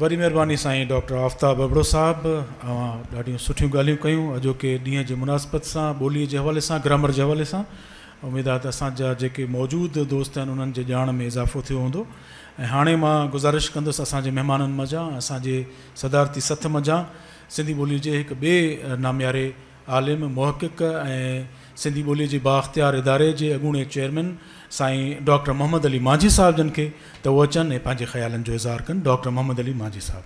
وڏي مهرباني سائين ڊاڪٽر آفتاب ابڙو صاحب، اوهان ڏاڍيون سٺيون ڳالهيون ڪيون اڄوڪي ڏينهن جي مناسبت سان، ٻوليء جي حوالي سان، گرامر جي حوالي سان. اميد آهي ته اسان جا جيڪي موجود دوست آهن انهن جي ڄاڻ ۾ اضافو ٿيو هوندو. ۽ هاڻي مان گذارش ڪندس اسان جي مهمانن منجهان، اسان جي صدارتي سٿ منجهان سنڌي ٻوليء جي هڪ ٻئي نامياري عالم، محقق ۽ سنڌي ٻوليء جي بااختيار اداري جي اڳوڻي چيئرمين سائين ڊاڪٽر محمد علي مانجهي صاحب جن کي ته هو اچن ۽ پنهنجي خيالن جو اظهار ڪن. ڊاڪٽر محمد علي مانجهي صاحب.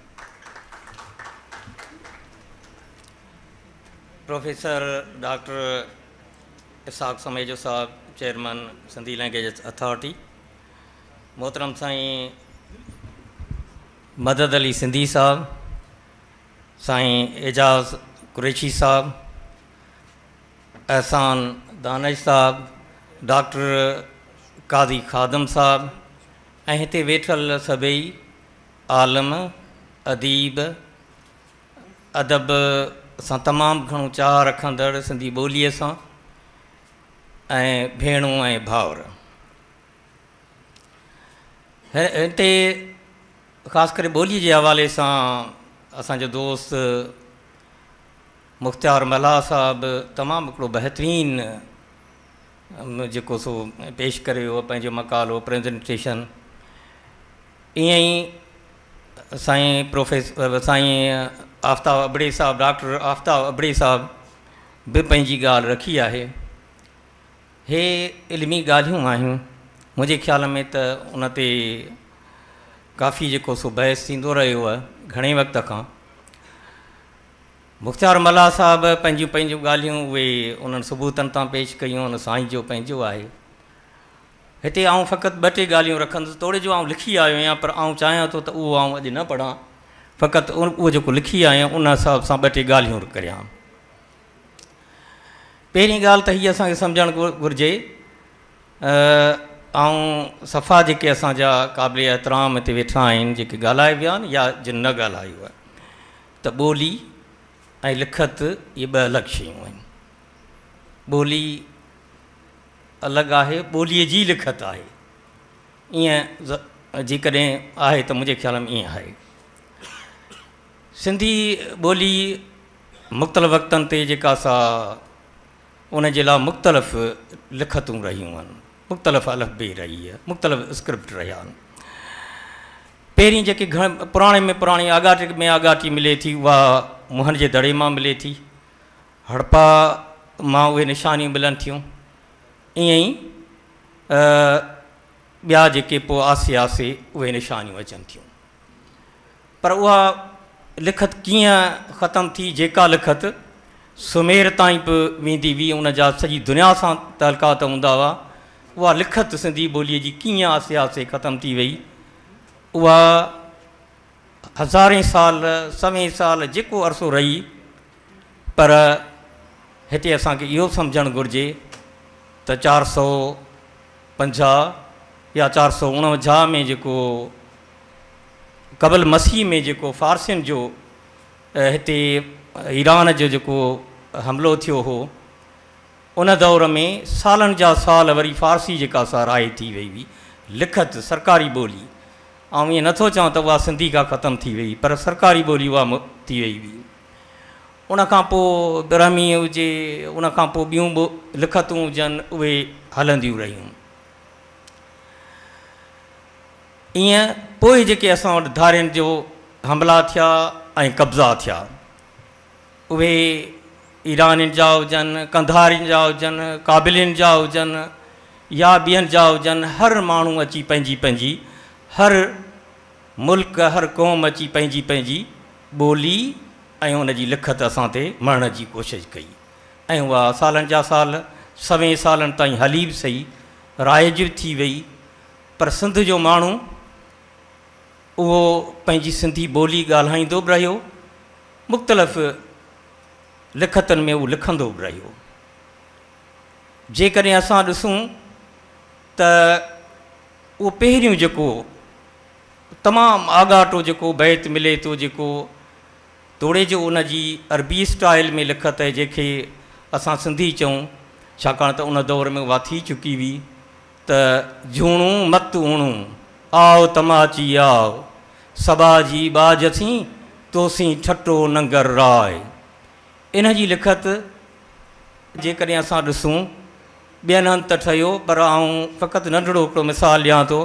پروفيسر ڊاڪٽر اسحاق سميجو صاحب، چيئرمن سنڌي لئنگئيج اٿارٽي، محترم سائين مدد علي سنڌي صاحب، سائين اعجاز قريشي صاحب، احسان دانش صاحب، ڊاڪٽر قاضي خادم صاحب ۽ هتي ويٺل سڀئي عالم، اديب، ادب سان تمام گهڻو چاهه رکندڙ سنڌي ٻوليء سان ۽ ڀيڻون ۽ ڀائر. هتي خاص ڪري ٻوليء جي حوالي سان اسان جو دوست مختيار ملاح صاحب تمام هڪڙو بهترين جيڪو سو پيش ڪري ويو پنهنجو مقالو پريزنٽيشن. ائين ئي سائين پروفيسر سائين آفتاب ابڙي صاحب، ڊاڪٽر آفتاب ابڙي صاحب به پنهنجي ڳالهه رکي آهي. هي علمي ڳالهيون آهن، منهنجي خيال ۾ ته ان تي ڪافي جيڪو سو بحث ٿيندو رهيو آهي گهڻي وقت کان. مختيار ملاح صاحب پنهنجون پنهنجون ڳالهيون اهي انهن ثبوتن تان پيش ڪيون، ان سائين جو پنهنجو آهي. هتي آئون فقط ٻه ٽي ڳالهيون رکندس، توڙي جو آئون لکي آيو آهيان پر آئون چاهيان ٿو ته اهو آئون اڄ نه پڙهان، فقط اهو جيڪو لکي آيو آهيان ان حساب سان ٻه ٽي ڳالهيون ڪريان. پهرين ڳالهه ته هيء اسان کي سمجهڻ گهرجي، آئون صفا جيڪي اسان جا قابل احترام هتي ويٺا آهن، جيڪي ڳالهائي ويا آهن يا جن نه ڳالهايو آهي، ته ٻولي ۽ لکت اهي ٻه الڳ شيون آهن. ٻولي الڳ آهي، ٻوليء جي لکت آهي. ائين جيڪڏهن آهي ته منهنجي خيال ۾ ائين آهي. سنڌي ٻولي مختلف وقتن تي جيڪا سا ان جي لاء مختلف لکتون رهيون آهن، مختلف الف بي رهي آهي، مختلف اسڪرپٽ رهيا آهن. پهرين جيڪي گهڻ پراڻي ۾ پراڻي آڳاٽي ۾ آڳاٽي ملي ٿي اها موهن جي دڙي مان ملي ٿي، هڙپا مان اهي نشانيون ملن ٿيون. ائين ئي ٻيا جيڪي پوء آهستي آهستي اهي نشانيون اچن ٿيون. پر اها لکت ڪيئن ختم ٿي، جيڪا لکت سمير تائين به ويندي هئي، ان جا سڄي دنيا سان تعلقات هوندا هئا، اها لکت سنڌي ٻوليء جي ڪيئن آهستي آهستي ختم ٿي وئي، اها هزارين سال، سوين سال جيڪو عرصو رهي، پر هتي اسان کي اهو سمجهڻ گهرجي ته 450 يا 449 ۾ جيڪو قبل مسيح ۾ جيڪو فارسين جو هتي ايران جو جيڪو حملو ٿيو هو، ان دور ۾ سالن جا سال وري فارسي جيڪا سا رائج ٿي وئي هئي، لکت سرڪاري ٻولي. آئون ائين نٿو چوان ته اها سنڌي کان ختم ٿي وئي، پر سرڪاري ٻولي اها ٿي وئي هئي. ان کان پوء برهمي هجي، ان کان پوء ٻيون به لکتون هجن، اهي هلنديون رهيون. ائين پوء جيڪي اسان وٽ ڌارين جو حملا ٿيا ۽ قبضا ٿيا، اهي ايرانين جا هجن، قنڌارين جا هجن، ڪابلين جا هجن يا ٻين جا هجن، هر ماڻهو اچي پنهنجي پنهنجي، هر ملڪ، هر قوم اچي پنهنجي پنهنجي ٻولي ۽ ان جي لکت اسان تي مڙهڻ جي ڪوشش ڪئي ۽ اها سالن جا سال، سوين سالن تائين هلي به سهي، رائج به ٿي وئي. پر سنڌ جو ماڻهو اهو پنهنجي سنڌي ٻولي ڳالهائيندو به رهيو، مختلف لکتن ۾ اهو لکندو به رهيو. جيڪڏهن اسان ڏسون ته اهو پهريون جيڪو تمام آڳاٽو جيڪو بيت ملي ٿو، جيڪو توڙي جو ان جي عربي اسٽائل ۾ لکت آهي جنهن کي اسان سنڌي چئون، ڇاڪاڻ ته ان دور ۾ اها ٿي چڪي هئي، ته جهونو مت اوڻو، آء تماچي آء، سٻاجهي ٻاجهه سين، توسين ٺٽو ننگر راء. ان جي لکت جيڪڏهن اسان ڏسون، ٻين هنڌ ته ٺهيو، پر آئون فقط ننڍڙو هڪڙو مثال ڏيان ٿو.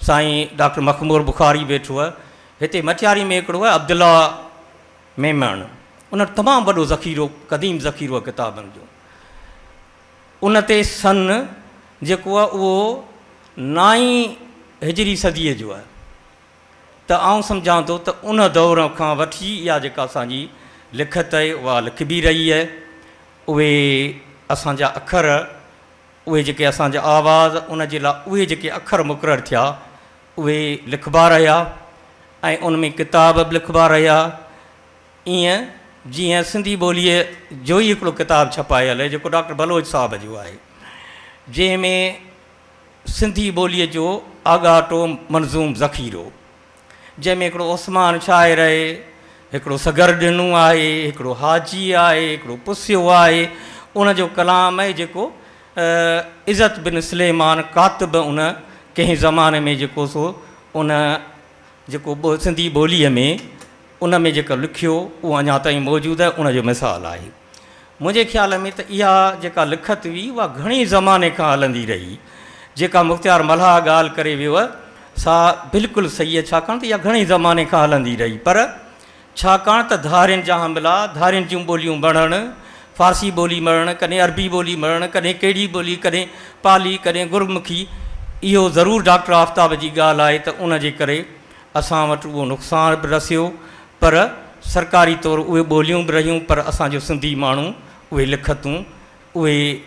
سائين ڊاڪٽر مخمور بخاري ويٺو آهي. هتي مٽياري ۾ هڪڙو آهي عبدالله ميمڻ، ان وٽ تمام وڏو ذخيرو، قديم ذخيرو آهي ڪتابن جو. ان تي سن جيڪو آهي اهو نائين هجري صديء جو آهي. ته آئون سمجهان ٿو ته ان دور کان وٺي اها جيڪا اسان جي لکت آهي اها لکبي رهي آهي. اهي اسان جا اکر، اهي جيڪي اسان جا آواز، ان جي لاء اهي جيڪي اکر مقرر ٿيا اهي لکبا رهيا ۽ ان ۾ ڪتاب به لکبا رهيا. ائين جيئن سنڌي ٻوليء جو ئي هڪڙو ڪتاب ڇپايل آهي جيڪو ڊاڪٽر بلوچ صاحب جو آهي، جنهن ۾ سنڌي ٻوليء جو آڳاٽو منظوم ذخيرو، جنهن ۾ هڪڙو عثمان شاعر آهي، هڪڙو سڳر ڏنو آهي، هڪڙو حاجي آهي، هڪڙو پسيو آهي، ان جو ڪلام آهي جيڪو عزت بن سليمان ڪاتب ان ڪنهن زماني ۾ جيڪو سو ان جيڪو سنڌي ٻوليء ۾ ان ۾ جيڪو لکيو اهو اڃا تائين موجود آهي، ان جو مثال آهي. منهنجي خيال ۾ ته اها جيڪا لکت هئي اها گهڻي زماني کان هلندي رهي. جيڪا مختيار ملاح ڳالهه ڪري ويو سا بلڪل صحيح آهي، ڇاڪاڻ ته اها گهڻي زماني کان هلندي رهي. پر ڇاڪاڻ ته ڌارين جا حملا، ڌارين جون ٻوليون مڙهڻ، فارسي ٻولي مڙهڻ، ڪڏهن عربي ٻولي مڙهڻ، ڪڏهن ڪهڙي ٻولي، ڪڏهن پالي، ڪڏهن گرمکي، اهو ضرور ڊاڪٽر آفتاب جي ڳالهه آهي ته ان جي ڪري اسان وٽ اهو نقصان به رسيو، پر سرڪاري طور اهي ٻوليون به رهيون، پر اسان جو سنڌي ماڻهو اهي لکتون اهي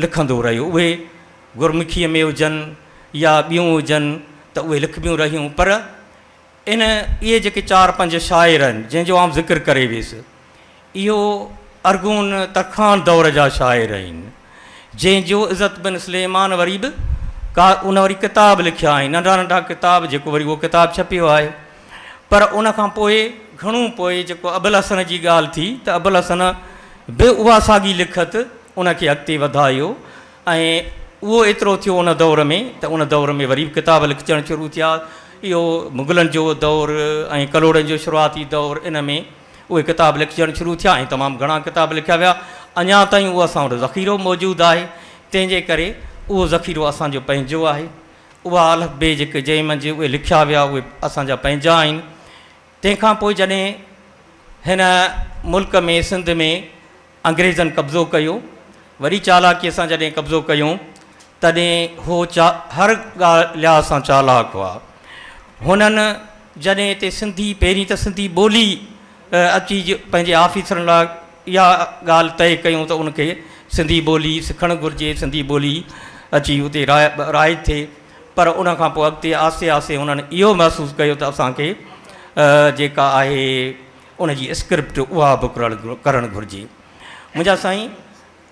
لکندو رهيو. اهي گرمکيء ۾ هجن يا ٻيون هجن ته اهي لکبيون رهيون. پر ان اهي جيڪي چار پنج شاعر آهن جنهن جو آئون ذڪر ڪري ويس، اهو ارغون ترخان دور جا شاعر آهن، جنهن جو عزت بن سليمان وري به ڪا ان وري ڪتاب لکيا آهن، ننڍا ننڍا ڪتاب، جيڪو وري اهو ڪتاب ڇپيو آهي. پر ان کان پوء گهڻو پوء جيڪو ابوالحسن جي ڳالهه ٿي ته ابوالحسن به اها ساڳي لکت ان کي اڳتي وڌايو ۽ اهو ايترو ٿيو ان دور ۾ ته ان دور ۾ وري به ڪتاب لکجڻ شروع ٿيا. اهو مغلن جو دور ۽ ڪلهوڙن جو شروعاتي دور، ان ۾ اهي ڪتاب لکجڻ شروع ٿيا ۽ تمام گهڻا ڪتاب لکيا ويا. اڃا تائين اهو اسان وٽ ذخيرو موجود آهي، تنهن جي ڪري اهو ذخيرو اسان جو پنهنجو آهي. اها الف بي جيڪي جنهن منجهه اهي لکيا ويا اهي اسان جا پنهنجا آهن. تنهن کان پوء جڏهن هن ملڪ ۾ سنڌ ۾ انگريزن قبضو ڪيو، وڏي چالاڪيء سان جڏهن قبضو ڪيو، تڏهن هو چا هر ڳالهه لحاظ سان چالاڪ هئا. هنن جڏهن هتي سنڌي پهرين ته سنڌي ٻولي اچي پنهنجي آفيسرن لاء اها ڳالهه طئي ڪيون ته ان کي سنڌي ٻولي سکڻ گهرجي، سنڌي ٻولي اچي اتي رائج ٿئي. پر ان کان پوء اڳتي آهستي آهستي هنن اهو محسوس ڪيو ته اسان کي جيڪا آهي ان جي اسڪرپٽ اها به ڪرڻ گهرجي. منهنجا سائين،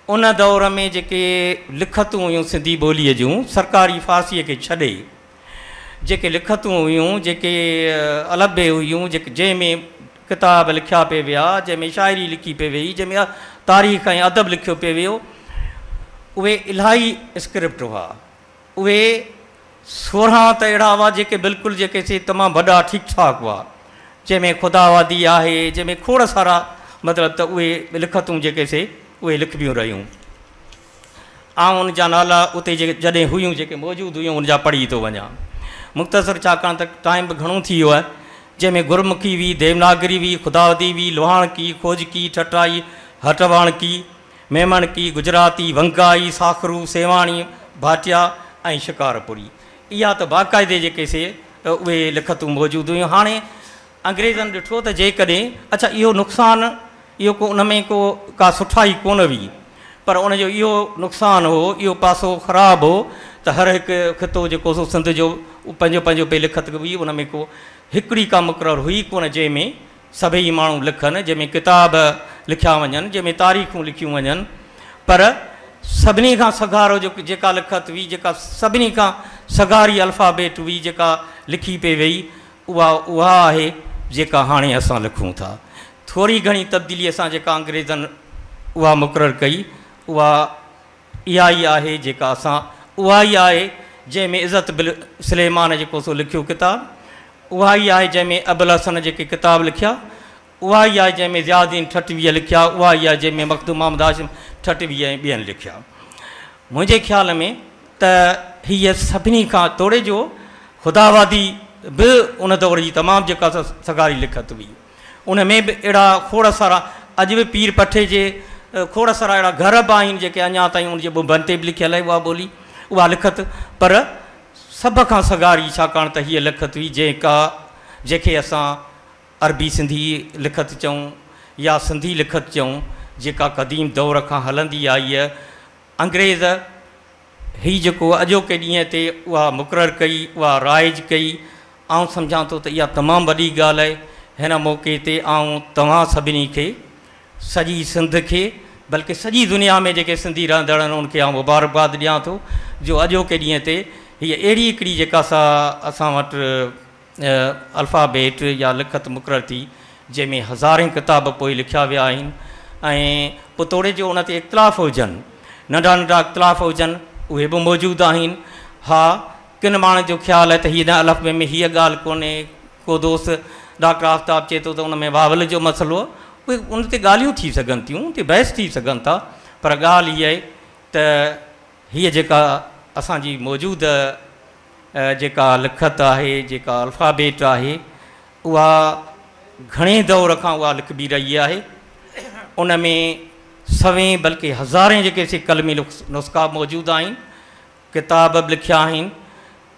ان دور ۾ جيڪي لکتون هيون سنڌي ٻوليء جون، سرڪاري فارسيء کي ڇڏي جيڪي لکتون هيون، جيڪي الف بي هيون، جيڪي جنهن ۾ ڪتاب لکيا پئي ويا، جنهن ۾ شاعري لکي پئي ويئي، جنهن ۾ تاريخ ۽ ادب لکيو پئي ويو، اهي الاهي اسڪرپٽ هئا. اهي 16 ته اهڙا هئا جيڪي بلڪل جيڪي سي تمام وڏا ٺيڪ ٺاڪ هئا، جنهن ۾ خداوادي آهي، جنهن ۾ کوڙ سارا مطلب ته اهي لکتون جيڪي سي اهي لکبيون رهيون. آئون ان جا نالا اتي جيڪي جڏهن هيون جيڪي موجود هيون ان جا پڙهي ٿو وڃان مختصر، ڇاڪاڻ ته ٽائيم به گهڻو ٿي ويو آهي. جنهن ۾ گرمکي هئي، ديوناگري هئي، خداوادي هئي، لوهاڻڪي، خوجڪي، ٺٽائي، هٽواڻڪي، ميمڻڪي، گجراتي، ونگائي، ساخرو، سيواڻي، ڀاٽيا ۽ شڪارپوري. اها ته باقاعدي جيڪي سي اهي لکتون موجود هيون. هاڻي انگريزن ڏٺو ته جيڪڏهن اڇا اهو نقصان اهو ڪو ان ۾ ڪو ڪا سٺائي ڪونه هئي، پر ان جو اهو نقصان هو، اهو پاسو خراب هو ته هر هڪ خطو جيڪو سو سنڌ جو پنهنجو پنهنجو پئي لکت هئي. ان ۾ ڪو هڪڙي ڪا مقرر هئي ڪونه جنهن ۾ سڀئي ماڻهو لکن، جنهن ۾ ڪتاب لکيا وڃن، جنهن ۾ تاريخون لکيون وڃن. پر سڀني کان سگهارو جو جيڪا لکت هئي، جيڪا سڀني کان سگهاري الفابيٽ هئي، جيڪا لکي پئي وئي، اها اها آهي جيڪا هاڻي اسان لکون ٿا. ٿوري گهڻي تبديليء سان جيڪا انگريزن اها مقرر ڪئي، اها اها ئي آهي جيڪا اسان اها ئي آهي جنهن ۾ عزت بن سليمان جيڪو سو لکيو ڪتاب. اها ئي آهي جنهن ۾ ابوالحسن جيڪي ڪتاب لکيا، اها ئي آهي جنهن ۾ ضياء الدين ٺٽويء لکيا، اها ئي آهي جنهن ۾ مخدوم محمد هاشم ٺٽويء ۽ ٻين لکيا. منهنجي خيال ۾ ته هيء سڀني کان توڙي جو خداوادي به ان دور جي تمام جيڪا سگهاري لکت هئي، ان ۾ به اهڙا کوڙ سارا اڄ به پير پٺي جي کوڙ سارا اهڙا گهر به آهن جيڪي اڃا تائين ان جي ٻنڀن تي به لکيل آهي اها ٻولي، اها لکت، پر سڀ کان سگهاري ڇاڪاڻ ته هيء لکت هئي جيڪا جنهن کي اسان عربي سنڌي لکت چئون يا سنڌي لکت چئون، جيڪا قديم دور کان هلندي آئي آهي. انگريز هي جيڪو اڄوڪي ڏينهن تي اها مقرر ڪئي، اها رائج ڪئي، آئون سمجهان ٿو ته اها تمام وڏي ڳالهه آهي. هن موقعي تي آئون توهان سڀني کي، سڄي سنڌ کي، بلڪه سڄي دنيا ۾ جيڪي سنڌي رهندڙ آهن ان کي آئون مبارڪباد ڏيان ٿو جو اڄوڪي ڏينهن تي هيء اهڙي هڪڙي جيڪا سا اسان وٽ الفابيٽ يا لکت مقرر ٿي، جنهن ۾ هزارين ڪتاب پوء لکيا ويا آهن ۽ پوء توڙي جو ان تي اختلاف هجن، ننڍا ننڍا اختلاف هجن، اهي به موجود آهن. ها، ڪن ماڻهن جو خيال آهي ته هن الف بي ۾ هيء ڳالهه ڪونهي، ڪو دوست ڊاڪٽر آفتاب چئي ٿو ته ان ۾ واول جو مسئلو آهي، اهي ان تي ڳالهيون ٿي سگهن ٿيون، ان تي بحث ٿي سگهن ٿا، پر ڳالهه هيء آهي ته هيء جيڪا اسان جي موجوده جيڪا لکت آهي، جيڪا الفابيٽ آهي، اها گهڻي دور کان اها لکبي رهي آهي. ان ۾ سوين بلڪه هزارين جيڪي سي قلمي نسخا موجود آهن، ڪتاب به لکيا آهن،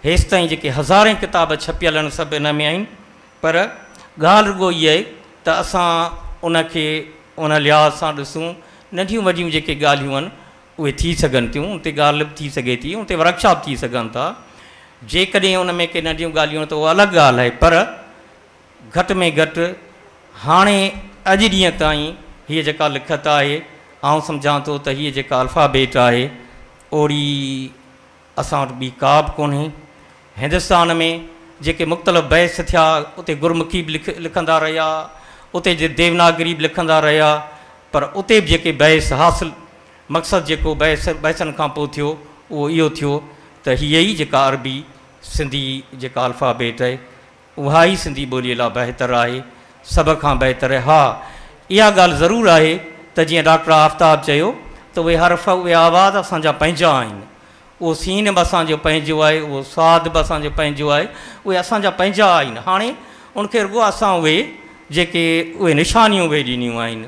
هيستائين جيڪي هزارين ڪتاب ڇپيل آهن سڀ ان ۾ آهن. پر ڳالهه رڳو اها آهي ته اسان ان کي ان لحاظ سان ڏسون، ننڍيون وڏيون جيڪي ڳالهيون آهن اهي ٿي سگهن ٿيون، ان تي ڳالهه به ٿي سگهي ٿي، ان تي ورڪشاپ ٿي سگهن ٿا. جيڪڏهن ان ۾ ڪي ننڍيون ڳالهيون آهن ته اها الڳ ڳالهه آهي، پر گهٽ ۾ گهٽ هاڻي اڄ ڏينهن تائين هيء جيڪا لکت آهي، آئون سمجهان ٿو ته هيء جيڪا الفابيٽ آهي، اوڙي اسان وٽ ٻي ڪا به ڪونهي. هندستان ۾ جيڪي مختلف بحث ٿيا، اتي گرمکي به لکندا رهيا، اتي ديوناگري به لکندا رهيا، پر اتي به جيڪي بحث حاصل مقصد جيڪو بحث بحثن کان پوء ٿيو، اهو اهو ٿيو ته هيء ئي جيڪا عربي سنڌي جيڪا الفابيٽ آهي، اها ئي سنڌي ٻوليء لاء بهتر آهي، سڀ کان بهتر آهي. ها، اها ڳالهه ضرور آهي ته جيئن ڊاڪٽر آفتاب چيو ته اهي حرف، اهي آواز اسان جا پنهنجا آهن. اهو سين به اسان جو پنهنجو آهي، اهو صاد به اسان جو پنهنجو آهي، اهي اسان جا پنهنجا آهن. هاڻي ان کي رڳو اسان اهي جيڪي اهي نشانيون اهي ڏنيون آهن،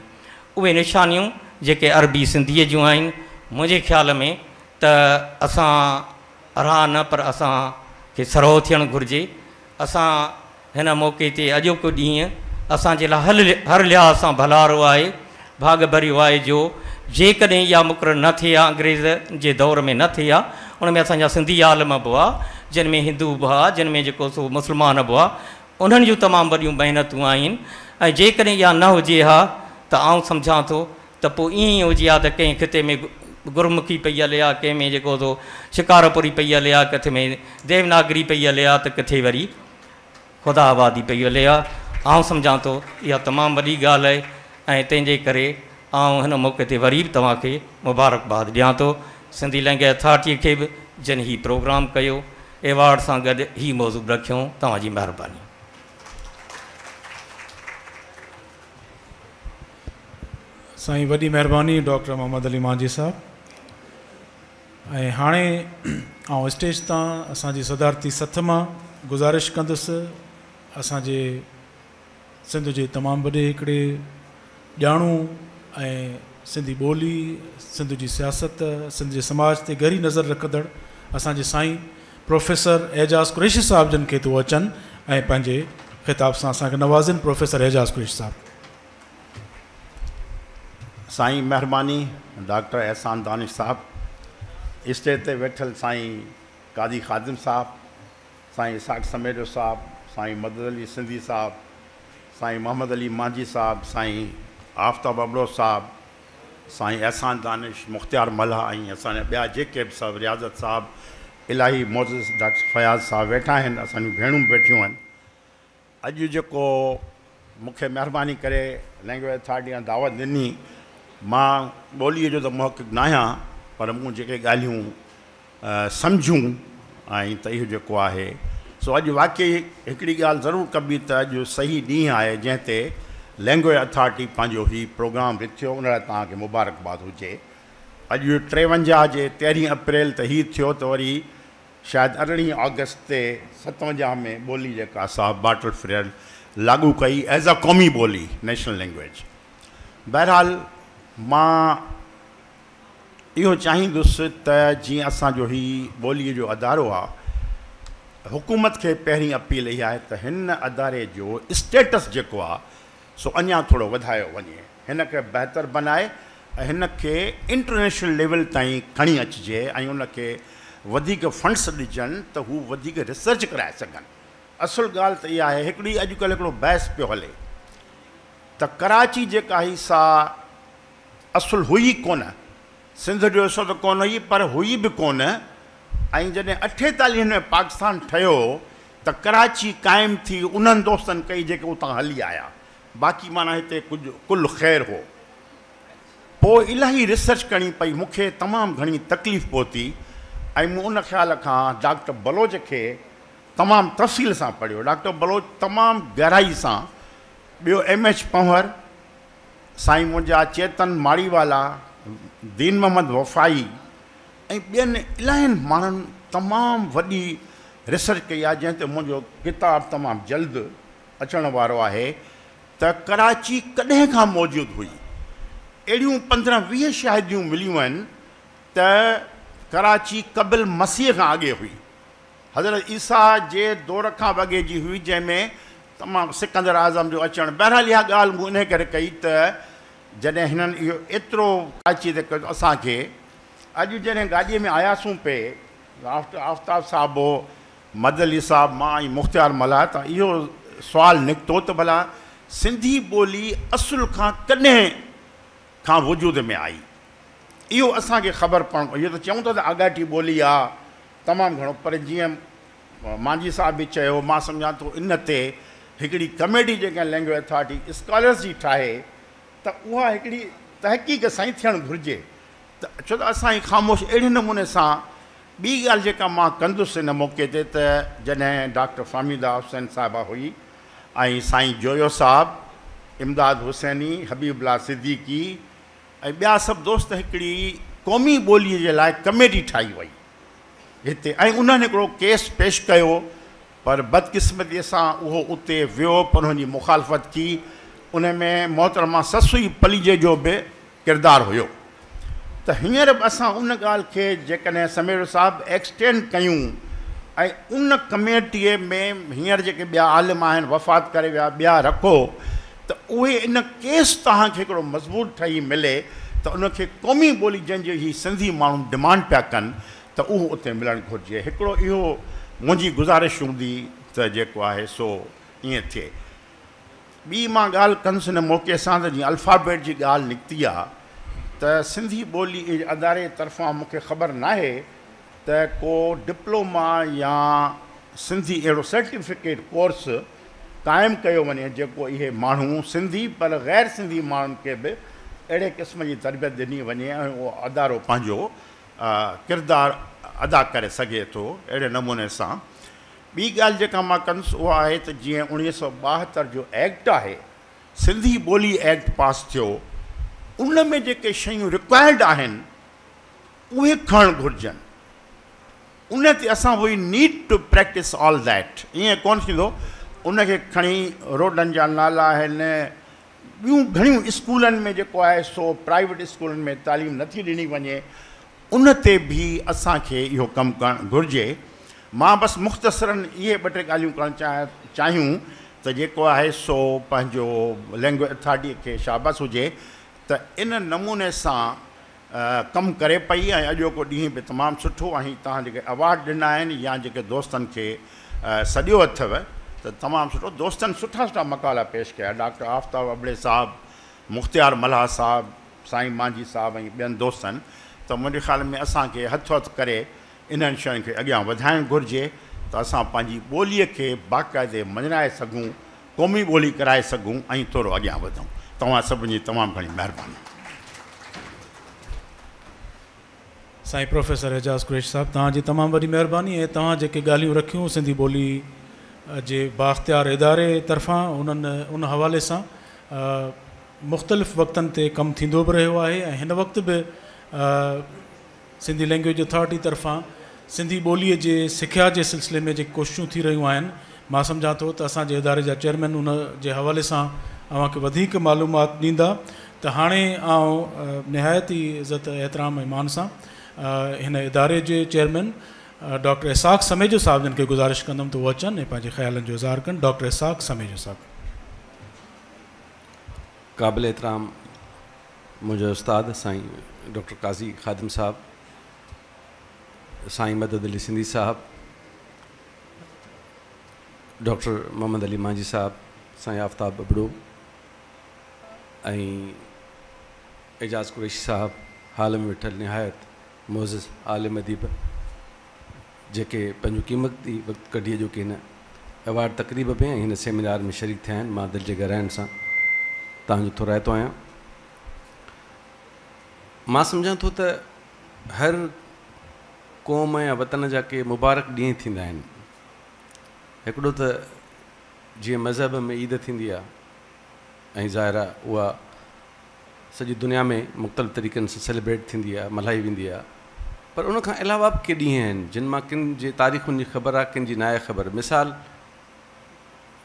اهي نشانيون جيڪي عربي سنڌيء جون آهن، منهنجي خيال ۾ ته اسان راهه نه پر اسان کي سرهو ٿيڻ گهرجي. اسان هن موقعي تي اڄوڪو ڏينهن اسان جي لاء هر لحاظ سان ڀلارو آهي، ڀاڳ ڀريو آهي جو جيڪڏهن اها مقرر نه ٿئي ها، انگريز جي دور ۾ نه ٿئي ها، ان ۾ اسان جا سنڌي عالم به هئا، جن ۾ هندو به هئا، جن ۾ جيڪو سو مسلمان به هئا، انهن جون تمام وڏيون محنتون آهن ۽ جيڪڏهن اها نه هجي ها ته آئون سمجهان ٿو ته پوء ائين ئي هجي ها ته ڪنهن خطي ۾ گرمکي پئي هلي ها، ڪنهن ۾ جيڪو سو شڪارپوري پئي هلي ها، ڪٿي ۾ ديوناگري پئي هلي ها ته ڪٿي وري خدا آبادي پئي هلي ها. آئون سمجهان ٿو اها تمام وڏي ڳالهه آهي ۽ تنهن جي ڪري آئون هن موقعي تي وري به توهان کي مبارڪباد ڏيان ٿو، سنڌي لئنگئيج اٿارٽيء کي به جن هي پروگرام ڪيو، ايوارڊ سان گڏ هي موضوع به رکيو، توهان جي مهرباني. سائين وڏي مهرباني ڊاڪٽر محمد علي مانجهي صاحب ۽ هاڻي آئون اسٽيج تان اسان جي صدارتي سٿ مان گذارش ڪندس اسان جي سنڌ جي تمام وڏي هڪڙي ڄاڻو ۽ سنڌي ٻولي سنڌ جي سياست سنڌ جي سماج تي گهري نظر رکندڙ اسان جي سائين پروفيسر اعجاز قريشي صاحب جن کي ٿو اچن ۽ پنهنجي خطاب سان اسان کي نوازين پروفيسر اعجاز قريشي صاحب. سائين مهرباني ڊاڪٽر احسان دانش صاحب، اسٽيج تي ويٺل سائين قاضي خادم صاحب، سائين اسحاق سميجو صاحب، سائين مدد علي سنڌي صاحب، سائين محمد علي مانجهي صاحب، سائين آفتاب ابڙو صاحب، سائين احسان دانش، مختيار ملاح ۽ اسان جا ٻيا جيڪي به سڀ رياضت صاحب، الاهي معزز ڊاڪٽر فياض صاحب ويٺا آهن، اسان جون ڀيڻون به ويٺيون آهن. اڄ جيڪو مون کي مهرباني ڪري لينگويج اٿارٽي کان دعوت ڏني، مان ٻوليء جو ته محقق ناهيان پر مون جيڪي ڳالهيون سمجهيون ۽ ته اهو جيڪو آهي سو اڄ واقعي هڪڙي ڳالهه ضرور ڪبي ته اڄ صحيح ڏينهن آهي جنهن تي لينگويج اٿارٽي پنهنجو هي پروگرام رٿيو، ان لاءِ توهان کي مبارڪباد هجي. اڄ 53 جي 13 اپريل ته هي ٿيو ته وري شايد 18 آگسٽ تي 57 ۾ ٻولي جيڪا صاحب بارٽل فريئر لاڳو ڪئي ايز ا قومي ٻولي، نيشنل لينگويج. بهرحال مان اهو چاهيندس ته جيئن اسانجو هي ٻوليءَ جو ادارو آهي، حڪومت کي پهرين اپيل اها آهي ته هن اداري جو اسٽيٽس جيڪو آهي سو اڃا ٿورو وڌايو وڃي، هن کي بهتر بنائي ۽ هن کي انٽرنيشنل ليول تائين کڻي اچجي ۽ ان کي وڌيڪ فنڊس ڏجن ته هو وڌيڪ ريسرچ ڪرائي سگهن. اصل ڳالهه ته اها آهي، هڪڙي اڄڪلهه هڪڙو بحث پيو هلي ته ڪراچي جيڪا هئي سا اصل هئي ڪونه، سنڌ جو حصو ته ڪونه هئي پر هئي به ڪونه. ۽ جڏهن 48 ۾ پاڪستان ٺهيو ته ڪراچي قائم ٿي انهن دوستن ڪئي جيڪي اتان هلي آيا، باقي معنيٰ هتي ڪجهه ڪل خير هو. پوءِ الاهي ريسرچ ڪرڻي پئي، مون کي تمام گهڻي تڪليف پهتي ۽ مون ان خيال کان ڊاڪٽر بلوچ کي تمام تفصيل سان پڙهيو. ڊاڪٽر بلوچ تمام گهرائي سان، ٻيو ايم ايڇ پنهور سائين منهنجا، چيتن ماڙيوالا، دين محمد وفائي ۽ ٻين الاهين ماڻهن تمام وڏي ريسرچ ڪئي آهي، جنهن تي منهنجو ڪتاب تمام جلد اچڻ وارو آهي ته ڪراچي ڪڏهن کان موجود هئي. اهڙيون 15-20 شاهديون مليون آهن ته ڪراچي قبل مسيح کان اڳي هئي، حضرت عيسيٰ جي دور کان به اڳي جي هئي، جنهن ۾ تمام سڪندر اعظم جو اچڻ. بهرحال اها ڳالهه مون ان ڪري ڪئي ته جڏهن هنن اهو ايترو ڪراچيءَ تي ڪيو، اسان کي اڄ جڏهن گاڏيءَ ۾ آياسون پئي، آفتاب صاحب هو، مدد علي صاحب، مان ۽ مختيار ملاح، ته اهو سوال نڪتو ته ڀلا سنڌي ٻولي اصل کان ڪڏهن کان وجود ۾ آئي؟ اهو اسان کي خبر پوڻ، اهو ته چئون ٿا ته آڳاٽي ٻولي آهي تمام گهڻو، پر جيئن مانجهي صاحب به چيو، مان سمجهان ٿو ان تي هڪڙي ڪميٽي جيڪا لينگويج اٿارٽي اسڪالرس جي ٺاهي ته اها هڪڙي تحقيق سان ئي ٿيڻ گهرجي، ته ڇو ته اسان ئي خاموش اهڙي نموني سان. ٻي ڳالهه جيڪا مان ڪندس ان موقعي تي ته جڏهن ڊاڪٽر فهميده حسين صاحبه هئي ۽ سائين جويو صاحب، امداد حسيني، حبيب الله صديقي ۽ ٻيا سڀ دوست، هڪڙي قومي ٻوليءَ جي لاءِ ڪميٽي ٺاهي وئي هتي ۽ انهن هڪڙو ڪيس پيش ڪيو، پر بدقسمتيءَ سان اهو اتي ويو، پر هن جي مخالفت ٿي. ان ۾ محترمه سسئي پليجي جو به ڪردار هيو. ته هينئر به اسان ان ڳالهه کي جيڪڏهن سميرو صاحب ايڪسٽينڊ ڪيون ۽ ان ڪميٽيءَ ۾ هينئر جيڪي ٻيا عالم آهن وفات ڪري ويا، ٻيا رکو، ته اهي ان ڪيس توهان کي هڪڙو مضبوط ٺهي ملي ته ان کي قومي ٻولي جنهن جي هي سنڌي ماڻهو ڊمانڊ پيا ڪن ته اهو اتي ملڻ گهرجي. هڪڙو اهو منهنجي گذارش هوندي ته جيڪو آهي سو ائين ٿئي. ٻي مان ڳالهه ڪندس هن موقعي سان ته جيئن الفابيٽ جي ڳالهه نڪتي آهي ته سنڌي ٻولي اداري طرفان مون کي خبر نه آهي ته ڪو ڊپلوما يا سنڌي اهڙو سرٽيفڪيٽ ڪورس قائم ڪيو وڃي جيڪو اهي ماڻهو سنڌي پر غير سنڌي ماڻهن کي به اهڙي قسم جي تربيت ڏني وڃي ۽ اهو ادارو پنهنجو ڪردار ادا ڪري سگهي ٿو اهڙي نموني سان. ٻي ڳالهه جيڪا مان ڪندس اها آهي ته جيئن 1972 جو ايڪٽ آهي، سنڌي ٻولي ايڪٽ پاس ٿيو، ان ۾ جيڪي شيون رڪوائرڊ آهن اهي کڻڻ گهرجن. ان تي اسان we need to practice all that. ائين ڪونه ٿيندو ان کي کڻي روڊن جا نالا آهن، ٻيون گهڻيون اسڪولن ۾ جيڪو آهي سو پرائيويٽ اسڪولن ۾ تعليم نٿي ڏني وڃي، ان تي به اسان کي اهو ڪم ڪرڻ گهرجي. مان بس مختصرن اهي 2-3 ڳالهيون ڪرڻ چاهيون ته جيڪو آهي سو پنهنجو لينگويج اٿارٽيءَ کي شاباس هجي ته ان نموني سان ڪم ڪري پئي ۽ اڄوڪو ڏينهن به تمام سٺو. ۽ توهان جيڪي ايوارڊ ڏنا آهن يا جيڪي دوستن کي سڏيو اٿو ته تمام سٺو، دوستن سٺا سٺا مقالا پيش ڪيا، ڊاڪٽر آفتاب ابڙي صاحب، مختيار ملاح صاحب، سائين مانجهي صاحب ۽ ٻين دوستن. ته منهنجي خيال ۾ اسان کي هٿ هٿ ڪري انهن شين کي اڳيان وڌائڻ گهرجي ته اسان پنهنجي ٻوليءَ کي باقاعدي مڃرائي سگهون، قومي ٻولي ڪرائي سگهون ۽ ٿورو اڳيان وڌون. توهان سڀني جي تمام گهڻي مهرباني. سائين پروفيسر اعجاز قريشي صاحب توهان جي تمام وڏي مهرباني ۽ توهان جيڪي ڳالهيون رکيون سنڌي ٻولي جي بااختيار اداري طرفان انهن ان حوالي سان مختلف وقتن تي ڪم ٿيندو به رهيو آهي ۽ هن وقت به سنڌي لينگويج اٿارٽي طرفان سنڌي ٻوليء جي سکيا جي سلسلي ۾ جيڪي ڪوششون ٿي رهيون آهن مان سمجهان ٿو ته اسان جي اداري جا چيئرمين ان جي حوالي سان اوهان کي وڌيڪ معلومات ڏيندا ته هاڻي آئون نهايت ئي عزت احترام ۽ مان سان هن اداري جي چيئرمين ڊاڪٽر اسحاق سميجو صاحب جن کي گذارش ڪندم ته هو اچن ۽ پنهنجي خيالن جو اظهار ڪن ڊاڪٽر اسحاق سميجو صاحب. قابل احترام منهنجو استاد سائين ڊاڪٽر قاضي خادم صاحب، سائين مدد علي سنڌي صاحب، ڊاڪٽر محمد علي مانجهي صاحب، سائين آفتاب ابڙو ۽ اعجاز قريشي صاحب هال ۾ ويٺل نهايت معزز عالم اديب جيڪي پنهنجو قيمتي وقت ڪڍي اڄوڪي هن ايوارڊ تقريب ۾ ۽ هن سيمينار ۾ شريڪ ٿيا آهن مان دل جي گهراين سان توهان جو ٿورائتو آهيان. مان سمجهان ٿو ته هر قوم يا وطن جا ڪي مبارڪ ڏينهن ٿيندا آهن. هڪڙو ته جيئن مذهب ۾ عيد ٿيندي آهي ۽ ظاهر آهي اها سڄي دنيا ۾ مختلف طريقن سان سيليبريٽ ٿيندي آهي، ملهائي ويندي آهي پر ان کان علاوه به ڪي ڏينهن آهن جن مان ڪن جي تاريخن جي خبر آهي ڪن جي ناهي خبر. مثال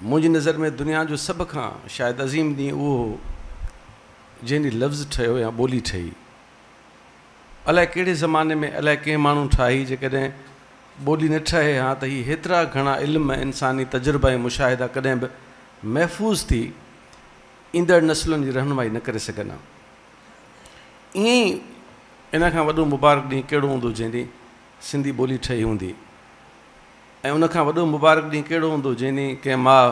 منهنجي نظر ۾ دنيا جو سڀ کان شايد عظيم ڏينهن اهو هو جنهن ڏينهن لفظ ٺهيو يا ٻولي ٺهي. الائي ڪهڙي زماني ۾ الائي ڪنهن ماڻهو ٺاهي جيڪڏهن ٻولي نه ٺهي ها ته هي هيترا گهڻا علم انساني تجربا ۽ مشاهدا ڪڏهن به محفوظ ٿي ايندڙ نسلن جي رهنمائي نه ڪري سگهن ها. ائين ئي ان کان وڏو مبارڪ ڏينهن ڪهڙو هوندو جنهن ڏينهن سنڌي ٻولي ٺهي هوندي ۽ ان کان وڏو مبارڪ ڏينهن ڪهڙو هوندو جنهن ڏينهن ڪنهن ماء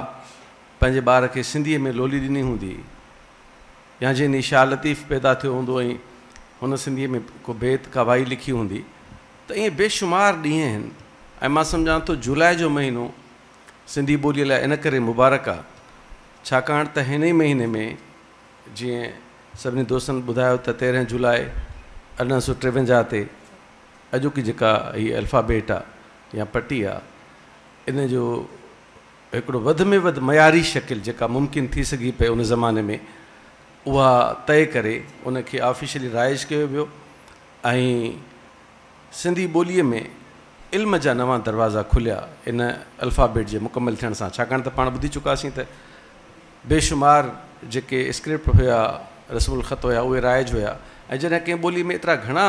پنهنجي ٻار کي سنڌيء ۾ لولي ڏني هوندي يا جنهن ڏينهن شاهه لطيف پيدا ٿيو هوندو ۽ هن سنڌيء ۾ ڪو بيت ڪا وائي لکي هوندي ته ائين بيشمار ڏينهن آهن ۽ مان سمجهان ٿو جولاء جو مهينو سنڌي ٻوليء لاء ان ڪري مبارڪ آ ڇاڪاڻ ته هن ئي مهيني ۾ جيئن سڀني دوستن ٻڌايو ته 13 جولاء 1853 تي اڄوڪي جيڪا هي الفابيٽ آ يا پٽي آ ان جو هڪڙو وڌ ۾ وڌ معياري شڪل جيڪا ممڪن ٿي سگهي پئي ان زماني ۾ اها طئي ڪري ان کي آفيشلي رائج ڪيو ويو ۽ سنڌي ٻوليء ۾ علم جا نوان دروازا کليا ان الفابيٽ جي مڪمل ٿيڻ سان ڇاڪاڻ ته پاڻ ٻڌي چڪاسين ته بيشمار جيڪي اسڪرپٽ هيا رسم الخط هيا اهي رائج هيا ۽ جڏهن ڪنهن ٻوليء ۾ ايترا گهڻا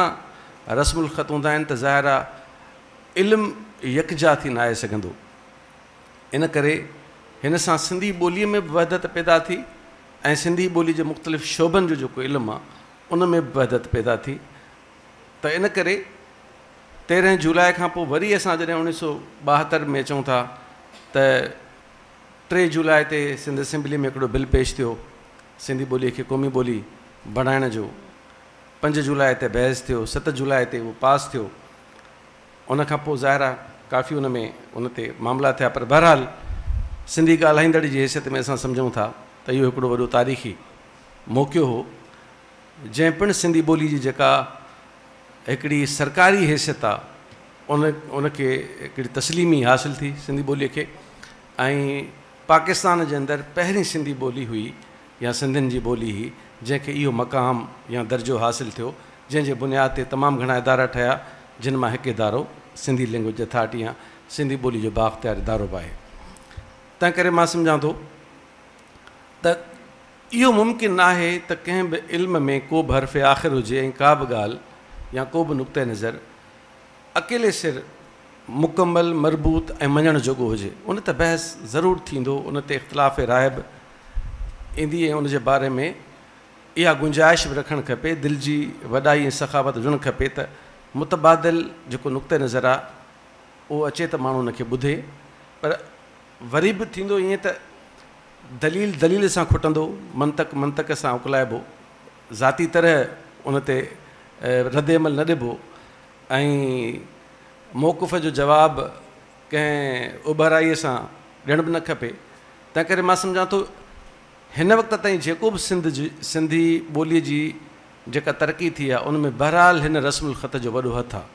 رسم الخط هوندا آهن ته ظاهر آهي علم يڪجا ٿي ناهي سگهندو ان ڪري هن سان سنڌي ٻوليء ۾ به وحدت پيدا ٿي ۽ سنڌي ٻوليء جي مختلف شعبن جو جيڪو علم آهي ان ۾ به وحدت پيدا ٿي ته ان ڪري 13 جولاء کان پوء وري اسان جڏهن 1972 ۾ اچون ٿا ته 3 جولاء تي سنڌ اسيمبلي ۾ هڪڙو بل پيش ٿيو سنڌي ٻوليء کي قومي ٻولي بڻائڻ جو 5 جولاء تي بحث ٿيو 7 جولاء تي اهو پاس ٿيو ان کان پوء ظاهر آهي ڪافي ان ۾ ان تي معاملا ٿيا پر بهرحال سنڌي ڳالهائيندڙ جي حيثيت ۾ اسان سمجهون ٿا ته اهو هڪڙو وڏو تاريخي موقعو هو جنهن پڻ سنڌي ٻولي جي جيڪا هڪڙي سرڪاري حيثيت آ ان ان کي هڪڙي تسليمي حاصل ٿي سنڌي ٻولي کي ۽ پاڪستان جي اندر پهرين سنڌي ٻولي هئي يا سنڌين جي ٻولي هئي جنهن کي اهو مقام يا درجو حاصل ٿيو جنهن جي بنياد تي تمام گهڻا ادارا ٺهيا جن مان هڪ ادارو سنڌي لينگويج اٿارٽي يا سنڌي ٻولي جو بااختيار ادارو به آهي تنهن ڪري مان سمجهان ٿو ته اهو ممڪن ناهي ته ڪنهن به علم ۾ ڪو به حرف آخر هجي ۽ ڪا به ڳالهه يا ڪو به نقطه نظر اڪيلي سر مڪمل، مربوط ۽ مڃڻ جوڳو هجي. ان تي بحث ضرور ٿيندو، ان تي اختلاف راء به ايندي ۽ ان جي باري ۾ اها گنجائش به رکڻ کپي، دل جي وڏائي ۽ سخاوت هجڻ کپي ته متبادل جيڪو نقطه نظر آهي اهو اچي ته ماڻهو ان کي ٻڌي پر وري به ٿيندو ائين ته دليل دليل سان کٽندو، منطق منطق سان اڪلائبو، ذاتي طرح ان تي رد عمل نه ڏبو ۽ موقف جو جواب ڪنهن اٻهرائيء سان ڏيڻ به نه کپي. تنهنڪري مان سمجهان ٿو هن وقت تائين جيڪو به سنڌ جي سنڌي ٻوليء جي جيڪا ترقي ٿي آهي، ان ۾ بهرحال هن رسم الخط جو وڏو هٿ آهي.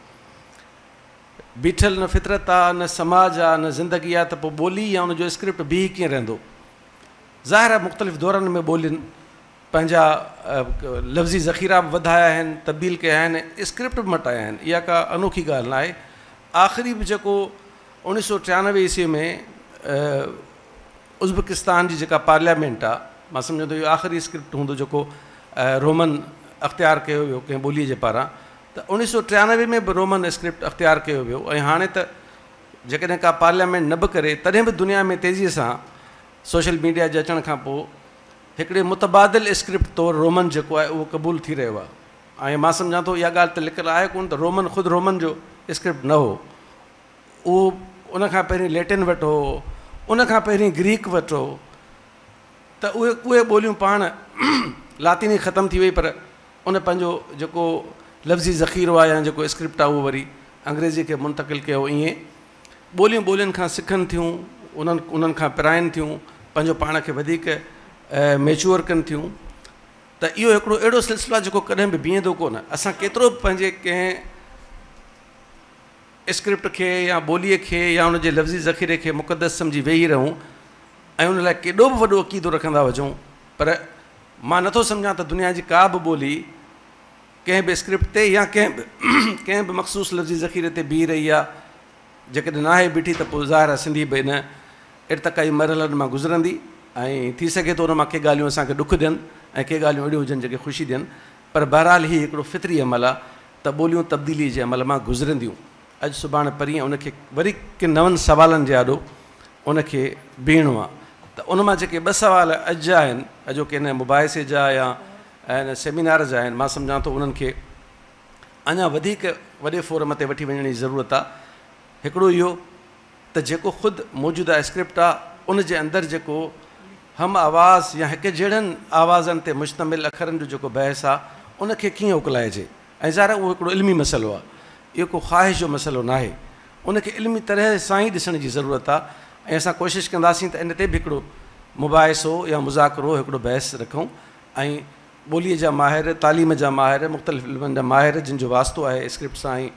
بيٺل نه فطرت آ، نه سماج آ، نه زندگي آ ته پوء ٻولي يا ان جو اسڪرپٽ بيهي ڪيئن رهندو؟ ظاهر آ مختلف دورن ۾ ٻولين پنهنجا لفظي ذخيرا به وڌايا آهن، تبديل ڪيا آهن ۽ اسڪرپٽ به مٽايا آهن. اها ڪا انوکي ڳالهه ناهي. آخري به جيڪو 1993 عيسوي ۾ ازبڪستان جي جيڪا پارليامينٽ آ، مان سمجهان ٿو اهو آخري اسڪرپٽ هوندو جيڪو رومن اختيار ڪيو ويو ڪنهن ٻوليء جي پاران ته 1993 ۾ به رومن اسڪرپٽ اختيار ڪيو ويو ۽ هاڻي ته جيڪڏهن ڪا پارليامينٽ نه به ڪري تڏهن به دنيا ۾ تيزيء سان سوشل ميڊيا جي اچڻ کان پوء هڪڙي متبادل اسڪرپٽ طور رومن جيڪو آهي اهو قبول ٿي رهيو آهي ۽ مان سمجهان ٿو اها ڳالهه ته لڪل آهي ڪونه ته رومن خود رومن جو اسڪرپٽ نه هو، اهو ان کان پهرين ليٽن وٽ هو، ان کان پهرين گريڪ وٽ هو ته اهي اهي ٻوليون پاڻ لاطيني ختم ٿي وئي پر ان پنهنجو جيڪو لفظي ذخيرو آهي يا جيڪو اسڪرپٽ آهي اهو وري انگريزي کي منتقل ڪيو. ائين ٻوليون ٻولين کان سکن ٿيون، انهن انهن کان پرائن ٿيون، پنهنجو پاڻ کي وڌيڪ ميچوئر ڪن ٿيون ته اهو هڪڙو اهڙو سلسلو آهي جيڪو ڪڏهن به بيهندو ڪونه. اسان ڪيترو به پنهنجي ڪنهن اسڪرپٽ کي يا ٻوليء کي يا ان جي لفظي ذخيري کي مقدس سمجهي ويهي رهون ۽ ان لاء ڪيڏو به وڏو عقيدو رکندا هجون پر مان نٿو سمجهان ته دنيا جي ڪا به ٻولي ڪنهن به اسڪرپٽ تي يا ڪنهن به ڪنهن به مخصوص لفظي ذخيري تي بيهي رهي آهي. جيڪڏهن ناهي بيٺي ته پوء ظاهر آهي سنڌي به ان ارتقائي مرحلن مان گذرندي ۽ ٿي سگهي ٿو ان مان ڪي ڳالهيون اسان کي ڏک ڏين ۽ ڪي ڳالهيون اهڙيون هجن جيڪي خوشي ڏين پر بهرحال هي هڪڙو فطري عمل آهي ته ٻوليون تبديلي جي عمل مان گذرنديون. اڄ سڀاڻي پرينء ان کي وري ڪن نون سوالن جي آڏو ان کي بيهڻو آ ته ان مان جيڪي ٻه سوال اڄ جا آهن، اڄوڪي ان مباحثي جا يا ان سيمينار جا آهن، مان سمجهان ٿو انهن کي اڃا وڌيڪ وڏي فورم تي وٺي وڃڻ جي ضرورت آ. هڪڙو اهو ته جيڪو خود موجوده اسڪرپٽ آ ان جي اندر جيڪو هم آواز يا هڪ جهڙن آوازن تي مشتمل اکرن جو جيڪو بحث آ ان کي ڪيئن اڪلائجي ۽ ظاهر آ اهو هڪڙو علمي مسئلو آ اهو ڪو خواهش جو مسئلو ناهي ان کي علمي طرح سان ئي ڏسڻ جي ضرورت آ ۽ اسان ڪوشش ڪنداسين ته ان تي به هڪڙو مباحثو يا مذاڪرو هڪڙو بحث رکون ۽ ٻوليء جا ماهر، تعليم جا ماهر، مختلف علمن جا ماهر جن جو واسطو آهي اسڪرپٽ سان ۽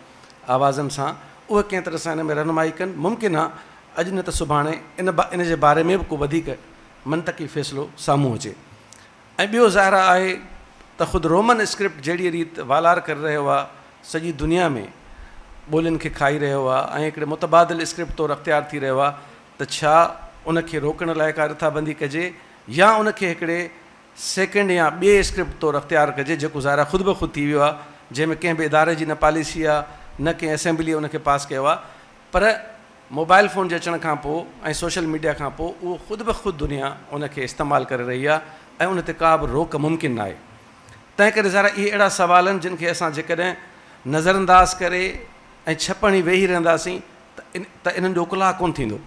آوازن سان اهي ڪنهن طرح سان ان ۾ رهنمائي ڪن. ممڪن آ اڄ نه ته سڀاڻي ان ان جي باري ۾ به ڪو وڌيڪ منطقي فيصلو سامهون اچي. ۽ ٻيو ظاهر آهي ته خود رومن اسڪرپٽ جهڙيء ريت والار ڪري رهيو آ سڄي دنيا ۾ ٻولين کي کائي رهيو آ ۽ هڪڙي متبادل اسڪرپٽ طور اختيار ٿي رهيو آ ته ڇا ان کي روڪڻ لاء ڪا رٿابندي ڪجي يا ان کي هڪڙي سيڪنڊ يا ٻئي اسڪرپٽ طور اختيار ڪجي جيڪو ظاهر آهي خود بخود ٿي ويو آهي جنهن ۾ ڪنهن به اداري جي نه پاليسي آهي نه ڪنهن اسيمبليء ان کي پاس ڪيو آهي پر موبائل فون جي اچڻ کان پوء ۽ سوشل ميڊيا کان پوء اهو خود بخود دنيا ان کي استعمال ڪري رهي آهي ۽ ان تي ڪا به روڪ ممڪن ناهي تنهن ڪري ظاهر آهي اهي اهڙا سوال آهن جن کي اسان جيڪڏهن نظرانداز ڪري ۽ ڇپ هڻي ويهي رهنداسين ته انهن جو اڪلاء ڪونه ٿيندو.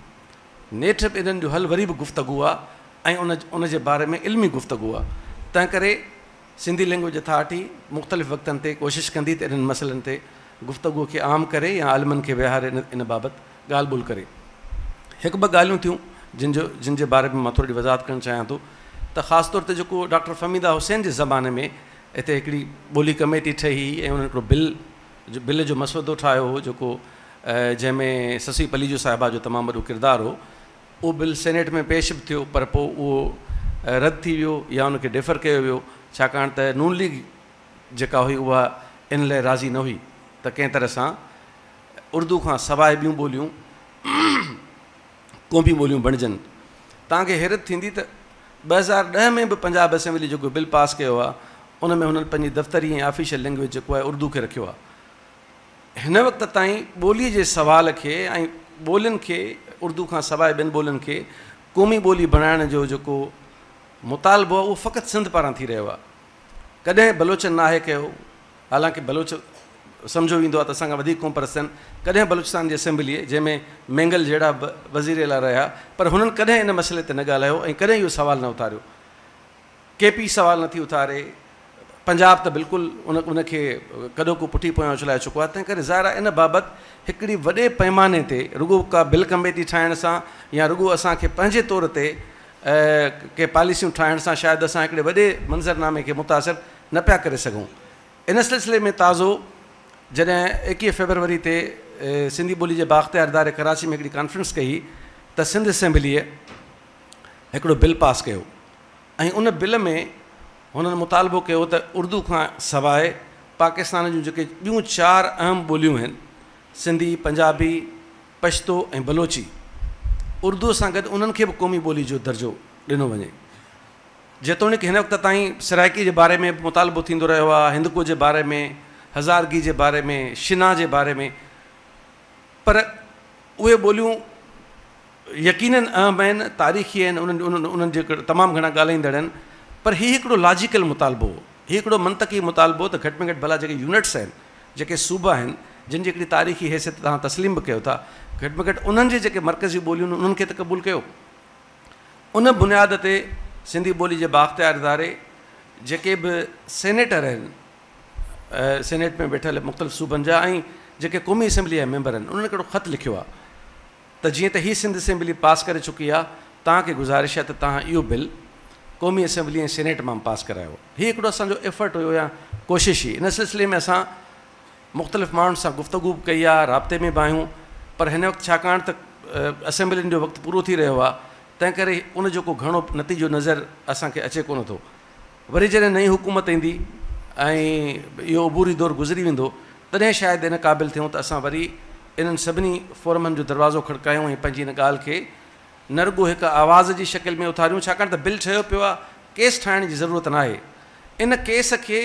نيٺ به انهن جو حل وري به گفتگو آ ۽ ان ان جي باري ۾ علمي گفتگو آ. تنهن ڪري سنڌي لينگويج اٿارٽي مختلف وقتن تي ڪوشش ڪندي ته انهن مسئلن تي گفتگو کي عام ڪري يا عالمن کي ويهاري ان ان بابت ڳالهه ٻولهه ڪري. هڪ ٻه ڳالهيون ٿيون جن جو جن جي باري ۾ مان ٿورڙي وضاحت ڪرڻ چاهيان ٿو ته خاص طور تي جيڪو ڊاڪٽر فهميده حسين جي زماني ۾ هتي هڪڙي ٻولي ڪميٽي ٺهي هئي ۽ انهن هڪڙو بل بل جو مسودو ٺاهيو هو جيڪو جنهن ۾ سسئي پليجو صاحبه جو تمام وڏو ڪردار هو. اهو بل سينيٽ ۾ پيش به ٿيو پر پوء اهو رد ٿي ويو يا ان کي ڊيفر ڪيو ويو ڇاڪاڻ ته نون ليگ جيڪا هئي اها ان لاء راضي نه هئي ته ڪنهن طرح سان اردو کان سواء ٻيون ٻوليون قومي ٻوليون بڻجن. توهان کي حيرت ٿيندي ته 2010 ۾ به پنجاب اسيمبلي جيڪو بل پاس ڪيو آهي ان ۾ هنن پنهنجي دفتري ۽ آفيشل لينگويج جيڪو آهي اردو کي رکيو آهي. هن وقت تائين ٻولي جي سوال کي ۽ ٻولين کي اردو کان سواء ٻين ٻولين کي قومي ٻولي بڻائڻ جو جيڪو مطالبو آهي اهو فقط سنڌ پاران ٿي رهيو آهي. ڪڏهن بلوچن ناهي ڪيو. حالانڪه بلوچ سمجهيو ويندو آهي ته اسان کان وڌيڪ قومپرست آهن، ڪڏهن بلوچستان جي اسيمبليء جنهن ۾ مينگل جهڙا به وزير اعليٰ رهيا پر هنن ڪڏهن ان مسئلي تي نه ڳالهايو ۽ ڪڏهن اهو سوال نه اٿاريو. ڪي پي سوال نٿي اٿاري، پنجاب ته بلڪل ان ان کي ڪڏهوڪو پٺي پويان اڇلائي چڪو آهي، تنهن ڪري ظاهر آهي ان بابت هڪڙي وڏي پئماني تي رڳو ڪا بل ڪميٽي ٺاهڻ سان يا رڳو اسان کي پنهنجي طور تي ڪي پاليسيون ٺاهڻ سان شايد اسان هڪڙي وڏي منظرنامي کي متاثر نه پيا ڪري سگهون. ان سلسلي ۾ تازو جڏهن 21 فيبروري تي سنڌي ٻولي جي بااختيار اداري ڪراچي ۾ هڪڙي ڪانفرنس ڪئي ته سنڌ اسيمبليء هڪڙو بل پاس ڪيو ۽ ان بل ۾ هنن مطالبو ڪيو ته اردو کان سواء پاڪستان جون جيڪي ٻيون چار اهم ٻوليون آهن، سنڌي، پنجابي، پشتو ۽ بلوچي، اردوء سان گڏ انهن کي به قومي ٻولي جو درجو ڏنو وڃي. جيتوڻيڪ هن وقت تائين سرائيڪي جي باري ۾ به مطالبو ٿيندو رهيو آهي، هندڪو جي باري ۾، هزارگي جي باري ۾، شنا جي باري ۾، پر اهي ٻوليون يقينن اهم آهن، تاريخي آهن، انهن انهن جي تمام گهڻا ڳالهائيندڙ آهن، پر هي هڪڙو لاجيڪل مطالبو هو، هي هڪڙو منطقي مطالبو هو ته گهٽ ۾ گهٽ ڀلا جيڪي يونٽس آهن، جيڪي صوبا آهن، جن جي هڪڙي تاريخي حيثيت توهان تسليم به ڪيو ٿا، گهٽ ۾ گهٽ انهن جي جيڪي مرڪزي ٻوليون آهن، انهن کي ته قبول ڪيو. ان بنياد تي سنڌي ٻولي جي بااختيار اداري جيڪي به سينيٽر آهن، سينيٽ ۾ ويٺل مختلف صوبن جا ۽ جيڪي قومي اسيمبلي جا ميمبر آهن، انهن هڪڙو خط لکيو آهي ته جيئن ته هي سنڌ اسيمبلي پاس ڪري چڪي آهي، توهان کي گذارش آهي ته توهان اهو بل قومي اسيمبلي ۽ سينيٽ مان پاس ڪرايو. هي هڪڙو اسان جو ايفرٽ هيو يا ڪوشش هئي. ان سلسلي ۾ اسان مختلف ماڻهن سان گفتگو به ڪئي آهي، رابطي ۾ به آهيون، پر هن وقت ڇاڪاڻ ته اسيمبلين جو وقت پورو ٿي رهيو آهي، تنهن ڪري ان جو ڪو گهڻو نتيجو نظر اسان کي اچي ڪونه ٿو. وري جڏهن نئين حڪومت ايندي ۽ اهو عبوري دور گذري ويندو، تڏهن شايد ان قابل ٿيون ته اسان وري انهن سڀني فورمن جو دروازو کڙڪايون ۽ پنهنجي ان ڳالهه کي نه رڳو هڪ آواز جي شڪل ۾ اٿاريون، ڇاڪاڻ ته بل ٺهيو پيو آهي، ڪيس ٺاهڻ جي ضرورت ناهي. ان ڪيس کي